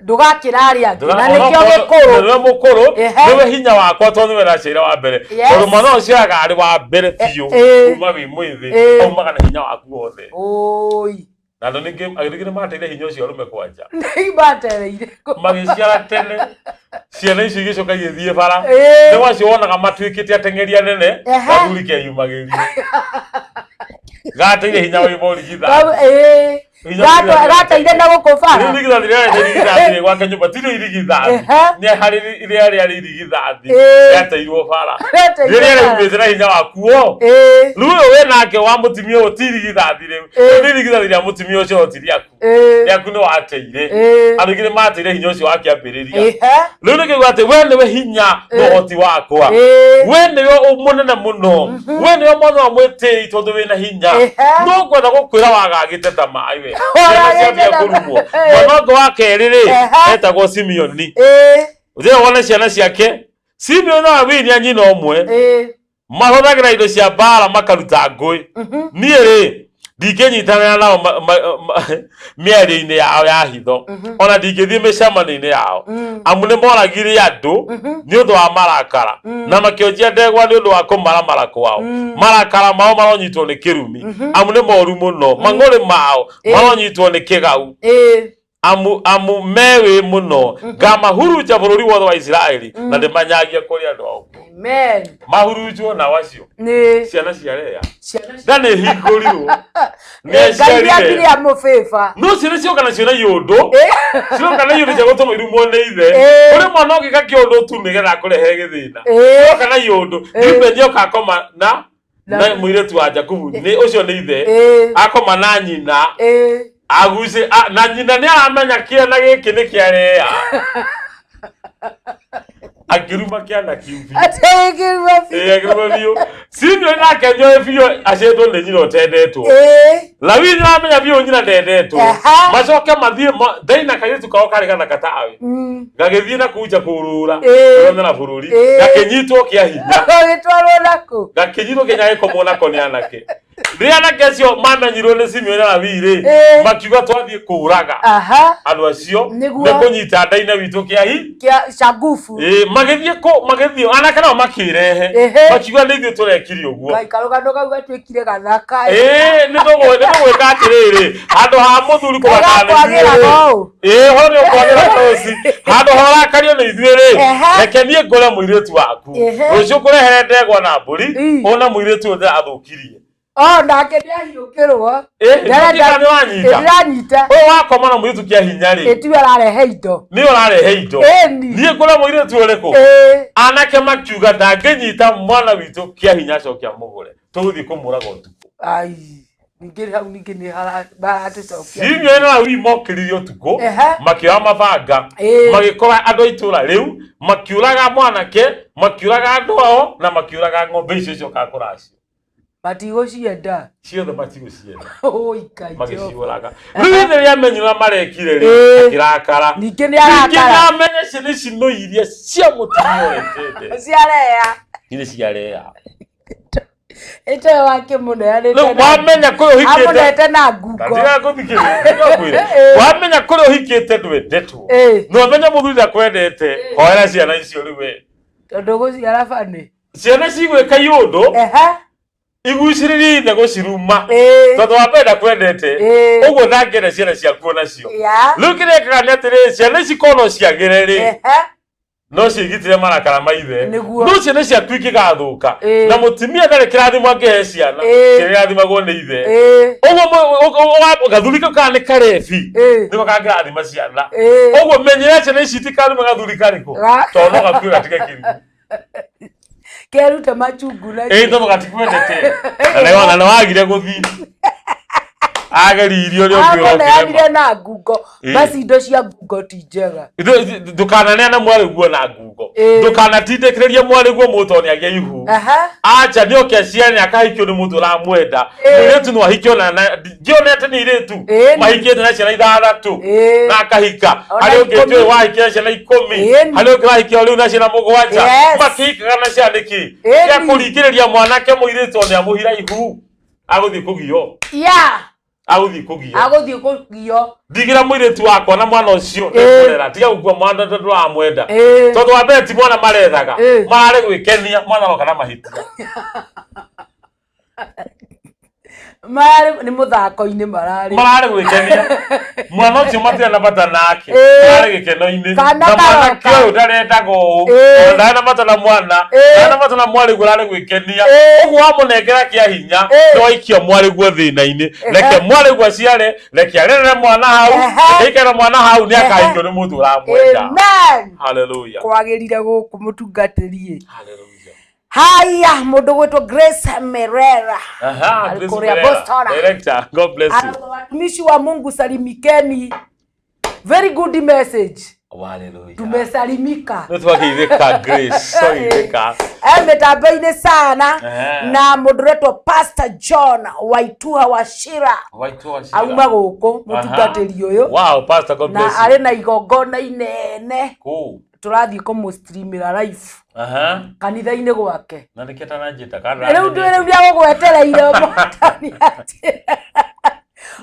Ndũgakĩra arĩa angĩ na nĩkĩo gĩkũrũ. Nĩwe mũkũrũ, Ehe. nĩwe hinya wakwa tondũ nĩwe ndaciarire wa mbere. Yes. Tondũ mwana ũcio aciaraga arĩ wa mbere biũ ĩ. kuma wĩ mwĩthĩ, Ĩ. aumaga na hinya waku wothe. Oi. Na andũ ningĩ andũ ningĩ nĩmateire hinya ũcio arũme kwanja. Nĩmatereire. Magĩciara tene, ciana icio igĩcoka igĩthiĩ bara. Ĩ. Nĩ wacio wonaga matuĩkĩte ateng'eri anene, Ehe. gathuri keyumagĩria. Gateire hinya wĩ mũrigithathi. Ĩ. Hinya ũrigithathi. Gateire na gũkũ bara. Rĩu irigithathi rĩrĩa rĩarĩ irigithathi gwake nyũmba ti rĩu irigithathi. Ehe. Nĩ harĩ rĩrĩa rĩarĩ irigithathi Ĩ. rĩateirwo bara. Rĩateirwo Rĩrĩa bara. rĩaumĩte na hinya wakuo. Ĩ. Rĩu ũyũ wĩ nake wa mũtumia ũyũ ti irigithathi rĩu. Ĩ. Rĩu nĩ irigithathi rĩa mũtumia ũcio no ti rĩaku. Ĩ. Rĩaku nĩ wateire. Ĩ. Andũ aingĩ nĩ mateire hinya ũcio wa kĩambĩrĩria. Ehe. Rĩu nĩkĩguo atĩ we nĩwe hinya na ũhoti wakwa. Ĩ. We nĩwe mũnene mũno. We nĩwe mwana wa mwĩtĩi tondũ wĩna hinya. Ehe. No ngwenda gũkwĩra wagagĩte ta maĩ we. Ciana Wagagĩte ciambia ta- kũrumwo. Ĩ. Mwana ũngĩ wa kerĩ rĩ, Ehe. etagwo Simeoni. Ĩ. Ũthiĩ wone ciana ciake. Simeoni na Lawi nĩ a nyina ũmwe. Ĩ. Mahũthagĩra indo cia mbara makaruta ngũĩ. Niĩ rĩ, ndingĩnyitanĩra nao mĩario-inĩ yao ya hitho, ona ndingĩthiĩ mĩcemanio-inĩ yao, amu nĩ moragire andũ nĩ ũndũ wa marakara, na makĩonjia ndegwa nĩ ũndũ wa kũmaramara kwao. Marakara mao maronyitwo nĩ kĩrumi, amu nĩ moru mũno. Mang'ũrĩ mao maronyitwo nĩ kĩgau, Ĩ. amu mewĩ mũno. Ngamahurunja bũrũri wothe wa Isiraeli na ndĩmanyagie kũrĩ andũ ao. Amen. Mahurunjwo nao acio Nĩ. ciana cia Lea Ciana nda nĩ hingũrirwo nĩ Ngai aciarire nĩambire amũbĩba. No ciana cioka nacio na iũndũ, cioka na iũndũ cia gũtũma irumwo nĩ ithe. Ĩ. Kũrĩ mwana ũngĩka kĩũndũ tu nĩgetha akũrehere gĩthĩna. Ĩ. Cioka na iũndũ. Reuben oka akoma na na mũirĩtu wa Jakubu, nĩ ũcio nĩ ithe. Ĩ. Akoma na nyina. Ĩ. Aguce na nyina nĩ aramenya kĩana gĩkĩ nĩ kĩa Lea. Akĩruma kĩana kĩu biũ. Atĩgĩrwo biũ. Ĩ, akĩruma biũ. Simeoni nake nyoe biũ aciaritwo nĩ nyina ũtendetwo. Ĩ. Lawi nĩ aramenya biũ nyina ndendetwo. Aha. Macoke mathiĩ Daina kairĩtu kao karĩ gathaka tawe. Gagĩthiĩ na kũu nja kũrũra. Ĩ. Kwĩonera bũrũri. Ĩ. Gakĩnyitwo kĩa hinya. Gagĩtwarwo nakũ? Gakĩnyitwo kĩnya gĩkomwo nako nĩ anake. Rĩrĩa anake acio mamenyirwo nĩ Simeoni na Lawi rĩ, Ĩ. makiuga twathiĩ kũũraga Aha. andũ acio Nĩguo. nĩ kũnyita Daina witũ kĩa hi. Kĩa Shagufu. Ĩ, magĩthiĩ kũ magĩthiĩ anake nao makĩrehe. Ehe. Makiuga nĩ ithuĩ tũrekire ũguo. Ngai karũgano kau gatuĩkire gathaka. Ĩ, nĩ tũgwĩka atĩrĩrĩ, handũ ha mũthuri kũrakara nĩ ithuĩ Gakwagĩra rĩ. ũũ. Ĩ, ho nĩ ũkwagĩra tũci. Handũ ha ũrakario nĩ ithuĩ rĩ, Ehe. reke niĩ ngũre mũirĩtu waku. Ehe. Rũciũ ngũrehere ndegwa na mbũri, Ĩ. ũne mũirĩtu ũyũ ndĩrathũkirie. Oh, nake nĩahiũkĩrwo. Ĩ, nĩkĩ nĩ wanyita? Ndĩranyita. Ũyũ wakoma na mũirĩtu kĩa hinya rĩ, Ĩtiwe ararehe indo. nĩ ũrarehe indo. Ĩni. Niĩ ngũre mũirĩtu ũrĩkũ? Ĩ. Anake makiuga ndangĩnyita mwana witũ kĩa hinya acoke amũgũre, tũgũthiĩ kũmũraga ũtukũ. Ai. Ningĩ hau ningĩ nĩ maratũcokia. Simeoni na Lawi mokĩrire ũtukũ, Ehe. makĩoya mabanga, Ĩ. magĩkora andũ a itũũra rĩu, makiũraga mwanake, makiũraga andũ ao, na makiũraga ng'ombe icio ciokaga kũracio. Matigũcienda. Ciothe matigũcienda. Oi, Ngai Jehova. Magĩciũraga. Rĩu ithe rĩrĩa amenyire ũrĩa marekire rĩ, Ĩ. akĩrakara. Ningĩ nĩ Ningĩ arakara. nĩamenya ciana ici no iria cia mũtumia ũrĩa Ciarea. Irĩ cia Lea. Ĩto wakĩmũneanĩte. Rĩu wamenya kũrĩa ũhikĩte. Amũnete na ngungo. Ndatiga gũthikĩrĩria, ngwĩre. Ĩ. Wamenya kũrĩa ũhikĩte ndwendetwo. Ĩ. Na ũmenye mũthuri ndakwendete, hoera ciana icio rĩu we. Tondũ gũciara bani. Ciana cigwĩka iũndũ, Ehe. igucĩrĩrie ithe gũciruma. Ĩ. Tondũ wa mbere ndakwendete, Ĩ. ũguo ndangĩenda ciana ciaku onacio. Ya. Rĩu kĩrĩa ĩkaga nĩ atĩrĩrĩ, ciana ici korwo no ciagĩre rĩ, Ehe. no ciĩgitĩre marakara ma ithe. Nĩguo. No ciana ciaku ingĩgathũka, Ĩ. na mũtumia ndarĩ kĩrathimo angĩhe ciana, Ĩ. kĩrathimagwo nĩ ithe. Ĩ. Ũguo gathuri kau kana nĩ karebi, Ĩ. nĩko kangĩrathima ciana. Ĩ. Ũguo menyera ciana ici itikarũme gathuri karĩkũ, tondũ no gakue gatige kĩrumi. Keruta machungu na Ĩ, tondũ gatikwendete. Na nĩ wagire gũthiĩ. Ageririe ũrĩa ũngĩ ũrokĩrema. Akũneanire na ngungo. Ĩĩ. Basi indo cia ngungo ti njega. Ndũkananeane mwarĩguo na ngungo. Ĩĩ. Ndũkanatindĩkĩrĩrie mwarĩguo mũndũ tondũ nĩagĩa ihu. Aha. Acha nĩ oke aciare akahikio nĩ mũndũ ũramwenda. Ĩĩ. Mũirĩtu no ahikio na ngĩonete nĩ irĩtu Ĩĩ. mahikĩte na ciana ithathatũ Ĩĩ. na akahika. Ona Harĩ ũngĩ ikũmi. njũĩ wahikia na ciana ikũmi. Ĩĩ. Harĩ ũngĩ wahikia rĩu na ciana mũgwanja. Yes. Makĩhikaga na ciana nĩkĩ? Ĩĩ. Gĩa kũringĩrĩria mwanake mũirĩtu o nĩamũhira ihu. Agũthiĩ kũgio. Yeah. Agũthiĩ kũgio. Agũthiĩ kũgio. Ndigĩra mũirĩtu wakwa na mwana ũcio Ĩĩ. nĩngũrera. Tiga gũkua mwana tondũ ndũramwenda. Ĩĩ. Tondũ wa mbere ti mwana marethaga. Ĩĩ. Mararĩ gwĩkenia mwana aroka na mahĩtia. Mararĩ nĩ mũthako-inĩ mararĩ. Mararĩ gwĩkenia. Mwana ũcio matirĩ na bata nake. Ĩĩ. Mararĩ gĩkeno-inĩ. Kana Na mwanake karoka. ũyũ ndarendaga ũũ. Ĩĩ. Ona ndarĩ na bata na mwana. Ĩĩ. Ndarĩ na bata na mwarĩguo ararĩ gwĩkenia. Ĩĩ. Ũguo wamũnengera kĩa hinya Ĩĩ. nĩ waikia mwarĩguo thĩna-inĩ. Reke mwarĩguo aciare, reke arerere mwana hau, Ehe. reke aikare na mwana hau nĩ Ehe. akahikio nĩ mũndũ ũramwenda. Amen. Hallelujah. Kwagĩrire gũkũ mũtungatĩri. Hallelujah. Haya, mũndũ gwĩtwo Grace Merera. Aha, Ari Grace kũrĩa Merera. Boston. Director, God bless you. Watumishi wa Mungu salimikeni. Very good message. Hallelujah. Tumesalimika. Nĩ twageithĩka Grace, twageithĩka. E mĩtambo-inĩ sana Ehe. na mũndũ ũretwo Pastor John Waituha wa Shira Waitũ wa Shira. auma gũkũ mũtungatĩri ũyũ Wow, Pastor, God na bless you. arĩ na igongona inene Kũu. tũrathiĩ kũmũstreamĩra live Aha. kanitha-inĩ gwake. Na nĩkĩo atananjĩta kana Rĩu ndũ rĩu nĩagũgwetereire mwahĩtania njĩra.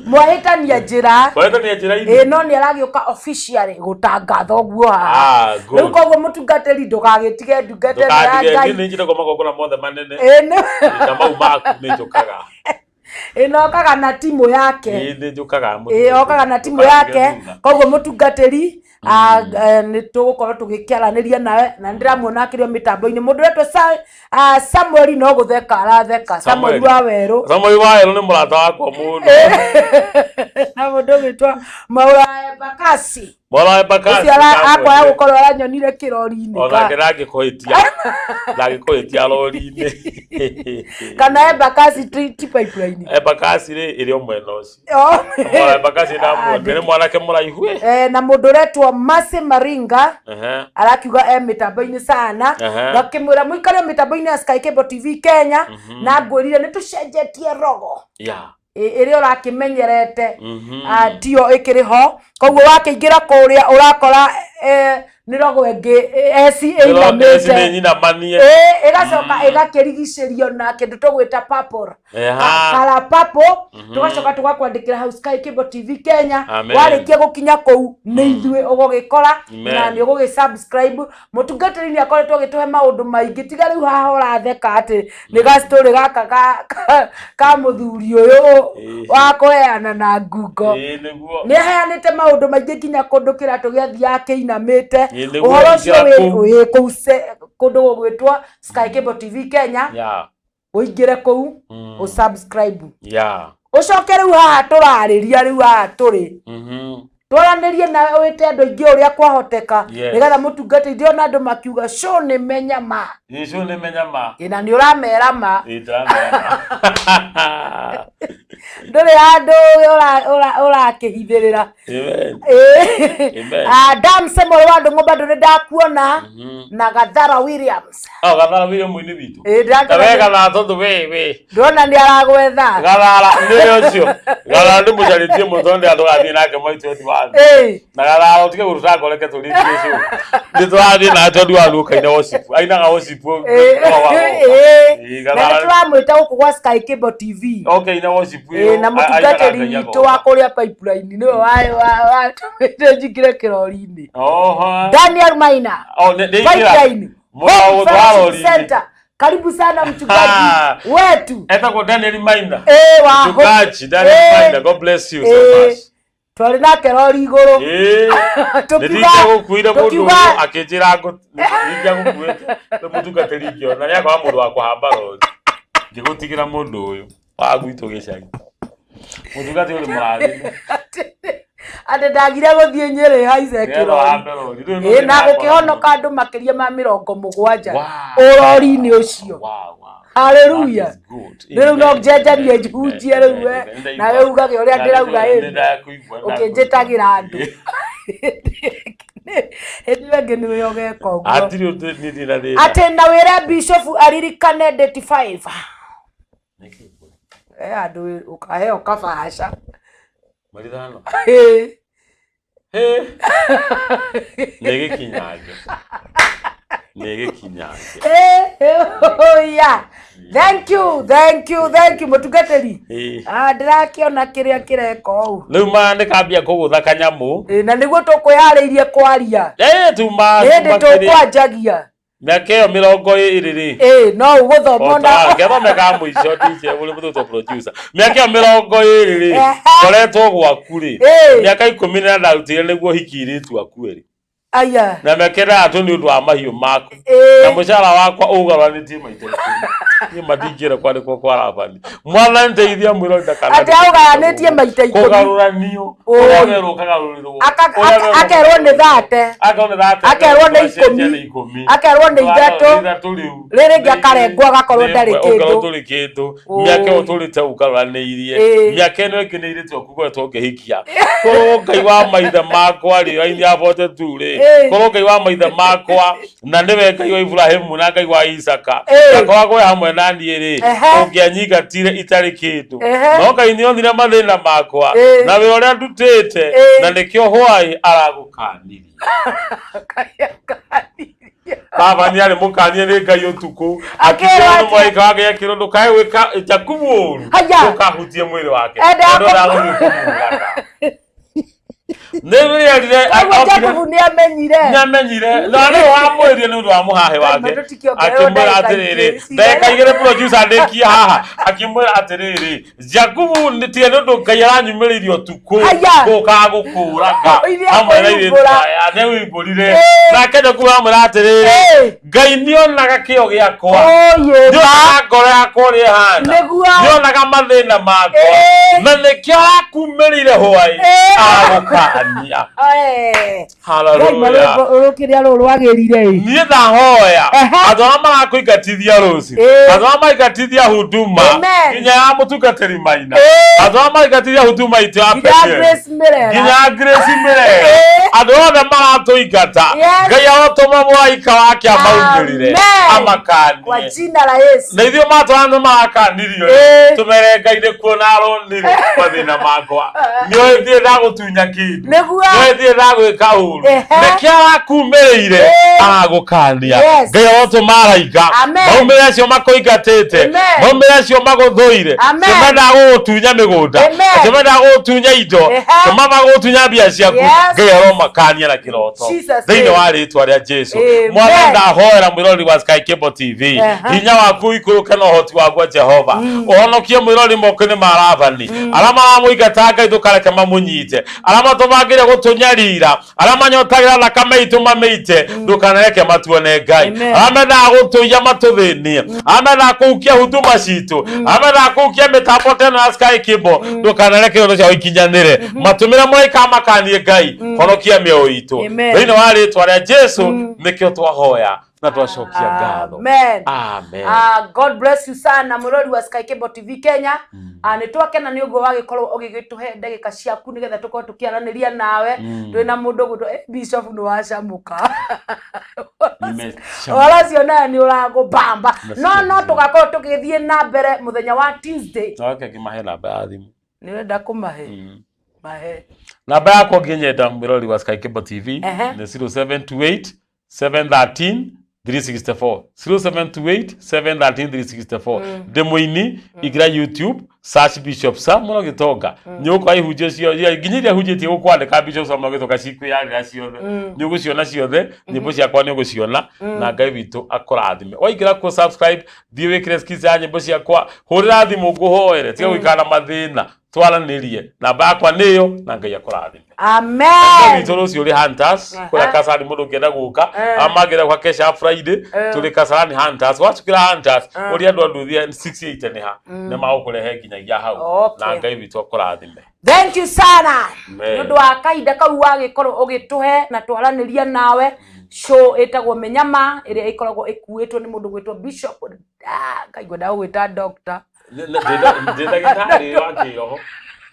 Mwahĩtania njĩra. Twahĩtania njĩra-inĩ. Ĩĩ no nĩ aragĩũka officially gũtangatha ũguo haha. Ah, good. Rĩu koguo mũtungatĩri ndũgagĩtige ndungata ĩno ya Ndũkandige, Ngai. niĩ nĩ njĩtagwo magongona mothe manene. Ĩĩ nĩ Na mau maku nĩ njũkaga. Ĩĩ na okaga na timu yake. Ĩĩ nĩ njũkaga. Ĩĩ okaga na timu Ndũkandige yake. thutha. Koguo mũtungatĩri nĩ tũgũkorwo tũgĩkĩaranĩria nawe na nĩ ndĩramuona akĩrĩ o mĩtambo-inĩ. Mũndũ ũretwo Samuel no gũtheka aratheka. Samuel Samuel. wa Werũ. Samuel wa Werũ nĩ mũrata wakwa mũno. Na mũndũ ũgwĩtwo Maura Embakasi. Mwaura wa Embakasi. Ũcio akwaga gũkorwo aranyonire kĩrori-inĩ. Onake ndangĩkũhĩtia. Ndangĩkũhĩtia rori-inĩ. Kana Embakasi ti pipeline. Embakasi rĩ ĩrĩ o mwena ũcio. Oh. Mwaura wa Embakasi ndamuonire nĩ mwanake mũraihu ĩ. Eh, na mũndũ ũretwo Mercy Maringa Ehe. arakiuga e mĩtambo-inĩ sana. Ehe. Ngakĩmwĩra mũikare mĩtambo-inĩ ya Sky Cable TV Kenya na ngwĩrire nĩ tũcenjetie rogo Yeah. Ĩrĩa ũrakĩmenyerete Mhm. tio ĩkĩrĩ ho koguo wakĩingĩra kũrĩa ũrakora nĩ rogo ĩngĩ eci Ĩro- eci nĩ ĩinamĩte nyinamanie. Ĩ, ĩgacoka ĩgakĩrigicĩrio na kĩndũ tũgwĩta purple. Eha. Kara purple tũgacoka tũgakwandĩkĩra hau Sky Cable TV Kenya. Amen. Warĩkia gũkinya kũu nĩ ithuĩ ũgũgĩkora Amen. na nĩ ũgũgĩ subscribe. Mũtungatĩri nĩ akoretwo agĩtũhe maũndũ maingĩ tiga rĩu haha ũratheka atĩ nĩ gastory gaka ka mũthuri ũyũ Ĩĩ. wa kũheana na ngungo. Ĩĩ nĩguo. Nĩ aheanĩte maũndũ maingĩ nginya kũndũ kĩratũ gĩathiaga kĩinamĩte. Ĩĩ nĩguo, Ũhoro ũcio ingĩra wĩ kũu. wĩ kũu kũndũ gũgwĩtwo Sky Cable TV Kenya. Yeah. Ũingĩre kũu Mm. ũ subscribe. Yeah. Ũcoke rĩu haha tũrarĩria rĩu haha tũrĩ Mhm. twaranĩrie nawe wĩte andũ aingĩ ũrĩa kwahoteka Yes. nĩgetha mũtungatĩri ndĩrona andũ makiuga show nĩ menya ma. Ĩĩ show nĩ menya ma. Ĩ, na nĩ ũramera ma. Ĩĩ ndĩramera. Ndũrĩ handũ ũrakĩhithĩrĩra. Amen. Ĩ. Amen. Dan Samuel wa Ndũng'ũ bado nĩ ndakuona Mhm. na Gathara Williams. Oh, Gathara William mũini witũ. Ĩ, ndĩrakena Ta we nĩ- Gathara tondũ we. Ndĩrona nĩ aragwetha. Gathara nĩ ũcio. Gathara nĩ mũcarĩtie mũno tondũ ndĩrenda tũgathiĩ nake mwai 21. Ĩ. Na Gathara ũtige gũruta ngoro reke tũrĩkie show. Nĩ tũrathiĩ nake tondũ wa ũkaina worship. Ainaga worship. Ĩ, wa wa. ĩ. Ĩ, Na nĩ Gathara. tũramwĩta gũkũ gwa Sky Cable TV. Okay, ina worship Ĩ, ĩyo. na mũtungatĩri witũ wa kũrĩa pipeline nĩwe watũmĩte njingĩre kĩrori-inĩ. Oho. Daniel Maina. Oh, nĩ nĩ ingĩra. Pipeline. Mũra Hope gũtwara Fellowship rori-inĩ. Center. Karibu sana mchungaji wetu. Etagwo Daniel Maina. Eh, wa Hope. Mchungaji Daniel Eh. Maina. God bless you so Eh, much. twarĩ nake rori igũrũ. Ĩĩ. Tũkiuga Nĩndingĩagũkuire mũndũ tũkiuga ũyũ akĩnjĩra nĩndingĩagũkuĩte nĩ mũtungatĩri ngĩona nĩakwaga mũndũ wa kũhamba rori ngĩgũtigĩra mũndũ ũyũ wa gwitũ gĩcagi mũtungatĩri ũrĩ mũrathime atĩ ndagire gũthiĩ Nyĩrĩ haice nĩgetha kĩrori. ũhambe rori Rĩu Ĩ, na nĩndĩrakora gũkĩhonoka andũ makĩria ma 70 Wow. ũrori-inĩ ũcio. Wow, wow. Haleluya. That is good. Rĩu no Amen, njenjanie amen, hunjie amen, rĩu we amen. Nĩndaigua. nawe ugage ũrĩa ndĩrauga Nĩ ĩni ndakũigua, nĩ ũkĩnjĩtagĩra andũ. ndakũigua. Hĩndĩ ĩyo ĩngĩ nĩwe ũgeka ũguo. Hatirĩ ũndũ niĩ ndirĩ na thĩna. Atĩ na wĩre bishop aririkane date 5. Nĩkĩ? Eh andũ ũkaheo kabaca. Mweri ithano. Ĩĩ. Hĩ. Nĩ gĩkinyange. Nĩ gĩkinyange. Eh, yeah. Thank you, thank you, thank you mũtungatĩri. Ĩĩ. Ah, ndĩrakĩona kĩrĩa kĩreka ũũ. Rĩu ma nĩkambia kũgũtha kanyamũ. Ĩ, na nĩguo tũkwĩharĩirie kwaria. Eh, tuma Nĩ hĩndĩ tuma kĩrĩa. tũkwanjagia. Mĩaka ĩyo 20 rĩ. Ĩ, no ũgũthoma ona. Ngethome ka mũico DJ ũrĩ mũtũtwo producer. Mĩaka ĩyo 20 rĩ. Ehe. Ngoretwo gwaku rĩ. Ĩ. Mĩaka 10 ndarutire nĩguo hikie airĩtu aku erĩ. Aya. Na mĩaka 6 nĩ ũndũ wa mahiũ maku. Ĩ. Na mũcara wakwa ũgaranĩtie maita 10. Niĩ matingĩenda kwandĩkwo kwa Labani. Mwathani teithia mwĩrori ndakana. Atĩ aũgayanĩtie maita 10. Kũgarũranio. Ũĩ. Ũrĩa werwo ũkagarũrĩrwo. Ũrĩa werwo Akerwo nĩ 30. Akerwo nĩ 30. Akerwo nĩ Ũgacenjia 10. nĩ 10. Akerwo nĩ 3. Ithatũ rĩu. Rĩrĩ rĩngĩ akarengwo agakorwo ndarĩ Ũkorwo kĩndũ. ndũrĩ kĩndũ. Ũĩ. Mĩaka ĩyo ũtũrĩte ũgarũranĩirie. Ĩ. Mĩaka ĩno ĩngĩ nĩ airĩtu aku ngoretwo ngĩhikia. Korwo Ngai wa maithe makwa rĩ, aini a 42 rĩ. Ĩ. Korwo Ngai wa maithe makwa na nĩwe Ngai wa Iburahĩmu na Ngai wa Isaka. Ĩ. Ndakoragwo e hamwe na niĩ rĩ, Ehe. ũngĩanyingatire itarĩ kĩndũ. Ehe. No Ngai nĩonire mathĩna makwa Ĩ. na wĩra ũrĩa ndutĩte Ĩ. na nĩkĩo hwaĩ aragũkanirie. Baba nĩ arĩ mũkanie nĩ Ngai ũtukũ Akĩrwo akĩrwo nĩ atĩa? mũraika wake akĩrwo ndũkae gwĩka Jakubu ũru Haya. ndũkahutie mwĩrĩ wake Enda tondũ kũ- ndagũthiĩ kũmũraga. Nĩ rĩerire Koguo Jakubu nĩ amenyire. nĩamenyire na nĩwe wamwĩrire nĩ ũndũ wa mũhahĩ wake Maũndũ tikiongererwo akĩmwĩra ndagĩka atĩrĩrĩ igĩrĩ. ndagĩka igĩrĩ producer ndĩkie haha akĩmwĩra atĩrĩrĩ Jakubu nĩ tiga nĩ ũndũ Ngai aranyumĩrĩirie ũtukũ Haya. gũkaga gũkũraga Oire hamwe na airĩtu akũimbũra. aya nĩwimbũrire Ĩ. nake Jakubu amwĩra atĩrĩrĩ Ĩ. Ngai nĩonaga kĩo gĩakwa Ũyĩ ma. nĩonaga ngoro yakwa ũrĩa ĩhana Nĩguo. nĩonaga mathĩna makwa Ĩ. na nĩkĩo arakumĩrire hwaĩ Ĩ. agũkania Ĩ. Hallelujah. Rũkĩrĩa rũrũ rwagĩrire ĩ. niĩ ndahoya Ehe. andũ arĩa marakũingatithia rũciũ Ĩ. andũ arĩa maraingatithia huduma Amen. nginya ya mũtungatĩri Maina Ĩ. andũ arĩa maraingatithia huduma itũ ya Nginya Peniel, Grace Mĩrera. nginya Grace Mĩrera Ĩ. andũ othe maratũingata Yes. Ngai arotũma mũraika wake amaumĩrĩre Amen. Kwa amakanie jina la Yesu. na ithuĩ matwana nĩ marakanirio Ĩ. tũmere Ngai nĩ kuona aronire mathĩna makwa nĩoĩ ndirĩ ndagũtunya kĩndũ Nĩguo. nĩoĩ ndirĩ ndagwĩka ũru Ehe. nĩkĩo arakumĩrĩire Ĩ. aragũkania Yes. Ngai arotũma araika Amen. maumĩre acio makũingatĩte Amen. maumĩre acio magũthũire Amen. acio mendaga gũgũtunya mĩgũnda Amen. acio mendaga gũgũtunya indo Ehe. acio mendaga gũgũtunya mbia ciaku Yes. Ngai aromakania na kĩroto Jesus thĩinĩ name. wa rĩtwa rĩa Jesu Amen. mwathani ndahoera mwĩrori wa Sky Cable TV Ehe. hinya waku ũikũrũke na ũhoti waguo Jehova ũhonokie mwĩrori moko-inĩ ma Labani arĩa maramũingata Ngai ndũkareke mamũnyite arĩa matũbangĩire gũtũnyarira arĩa manyotagĩra thakame itũ mamĩite ndũkanareke matuone Ngai Amen. arĩa mendaga gũtũiya matũthĩnie arĩa mendaga kũhukia huduma citũ arĩa mendaga kũhukia mĩtambo ta ĩno ya Sky Cable ndũkanareke iroto ciao ikinyanĩre matũmĩre mũraika amakanie Ngai honokia mĩoyo itũ Amen. thĩinĩ wa rĩtwa rĩa Jesu nĩkĩo twahoya na twacokia ngatho Amen. amen Ah, God bless you sana mũrori wa Sky Cable TV Kenya. Ah, nĩ twakena nĩ ũguo wagĩkorwo ũgĩgĩtũhe ndagĩka ciaku nĩgetha tũkorwo tũkĩaranĩria nawe twĩna mũndũ ũgwĩtwo eh, Bishop nĩ wacamũka. Nimechamka. Ũhoro ũcio nawe nĩ ũragũbamba. Nasikia No vizuri. tũgakorwo tũgĩthiĩ na mbere mũthenya wa Tuesday. Na wake ngĩmahe namba ya thimũ Nĩ ũrenda kũmahe? Mahe. namba yakwa ũngĩnyenda mwĩrori wa Sky Cable TV Ehe. nĩ 0728 713 364 0728 713 364 ndĩ mũini ingĩra YouTube search Bishop Samuel Gĩtonga nĩ ũgũkora ihunjio ciothe nginya iria hunjĩtie gũkwandĩka Bishop Samuel Gĩtonga cikwĩyarĩra ciothe nĩ ũgũciona ciothe nyĩmbo ciakwa nĩ ũgũciona na Ngai witũ akũrathime waingĩra kuo subscribe thiĩ wĩkĩre skills ya nyĩmbo ciakwa hũrĩra thimũ ngũhoere tiga gũikara na mathĩna twaranĩrie namba yakwa nĩyo na Ngai akũrathime Amen. witũ rũciũ rĩ Hunters Aha. kũrĩa Kasarani mũndũ ũngĩenda gũka Eh. amangĩenda gwa kesha Friday Eh. tũrĩ Kasarani Hunters wacukĩra Hunters Eh. ũrĩa andũ a nduthi 68 nĩ ha nĩ magũkũrehe nginyagia hau Okay. na Ngai witũ akũrathime Thank you sana. Amen. Nĩ ũndũ wa kahinda kau wagĩkorwo ũgĩtũhe na twaranĩria nawe show ĩtagwo Mĩnyama ĩrĩa ĩkoragwo ĩkuĩtwo nĩ mũndũ gwĩtwo Bishop Ngaigua ndagũgwĩta doctor. Ndĩ ndagĩtarĩ wa kĩroho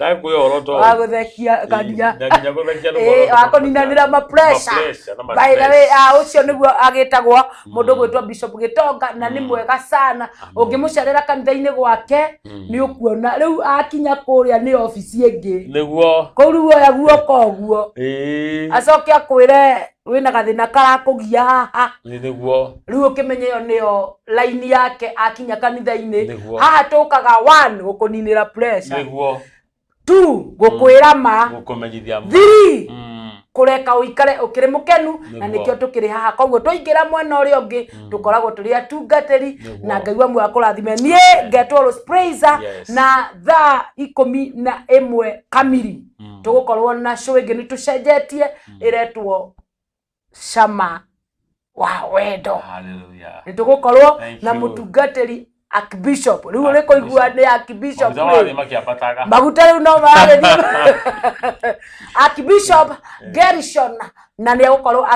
ndakwĩ ũhoro to wa gũthekia kania na nginya gũthekia Ĩĩ, wa kũninanĩra ma pressure. By the way, ũcio nĩguo agĩtagwo mũndũ gwĩtwo Bishop Gĩtonga, na nĩ mwega sana. Ũngĩmũcerera kanitha-inĩ gwake nĩ ũkuona rĩu akinya kũrĩa nĩ obici ĩngĩ. Nĩguo. Kũu rĩu oya guoko ũguo, Ĩĩ. acoke akwĩre wĩna gathĩna karakũgia haha. Nĩguo. Rĩu ũkĩmenye ĩyo nĩyo laini yake akinya kanitha-inĩ. Nĩguo. Haha tũkaga one, gũkũninĩra pressure. Nĩguo. Two, gũkwĩra ma. Gũkũmenyithia ma. Three, kũreka ũikare ũkĩrĩ mũkenu, na nĩkĩo tũkĩrĩ haha. Koguo twaingĩra mwena ũrĩa ũngĩ tũkoragwo tũrĩ atungatĩri. Na Ngai wa muoyo akũrathime. Niĩ ngetwo Rose Praiser. Yes. Na thaa 11 kamiri tũgũkorwo na show ĩngĩ nĩ tũcenjetie, ĩretwo Cama wa Wendo. Hallelujah. Nĩ tũgũkorwo Thank na you. mũtungatĩri Archbishop. Rĩu ũrĩ kũigua nĩ Archbishop Maguta rĩ. marathiĩ makĩambataga. Maguta rĩu no maragĩthiĩ. Archbishop Gershon, na nĩ egũkorwo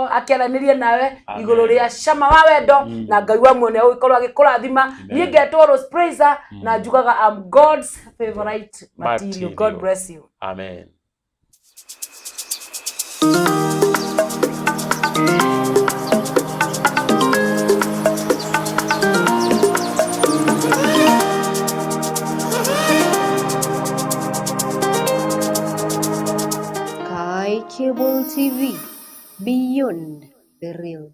akĩaranĩria nawe Amen. igũrũ rĩa Cama wa Wendo, na Ngai wa muoyo nĩ egũgĩkorwo agĩkũrathima. Niĩ ngetwo Rose Praiser, na njugaga I'm God's favorite material. God Material. bless you. Amen. Sky Cable TV, beyond the real.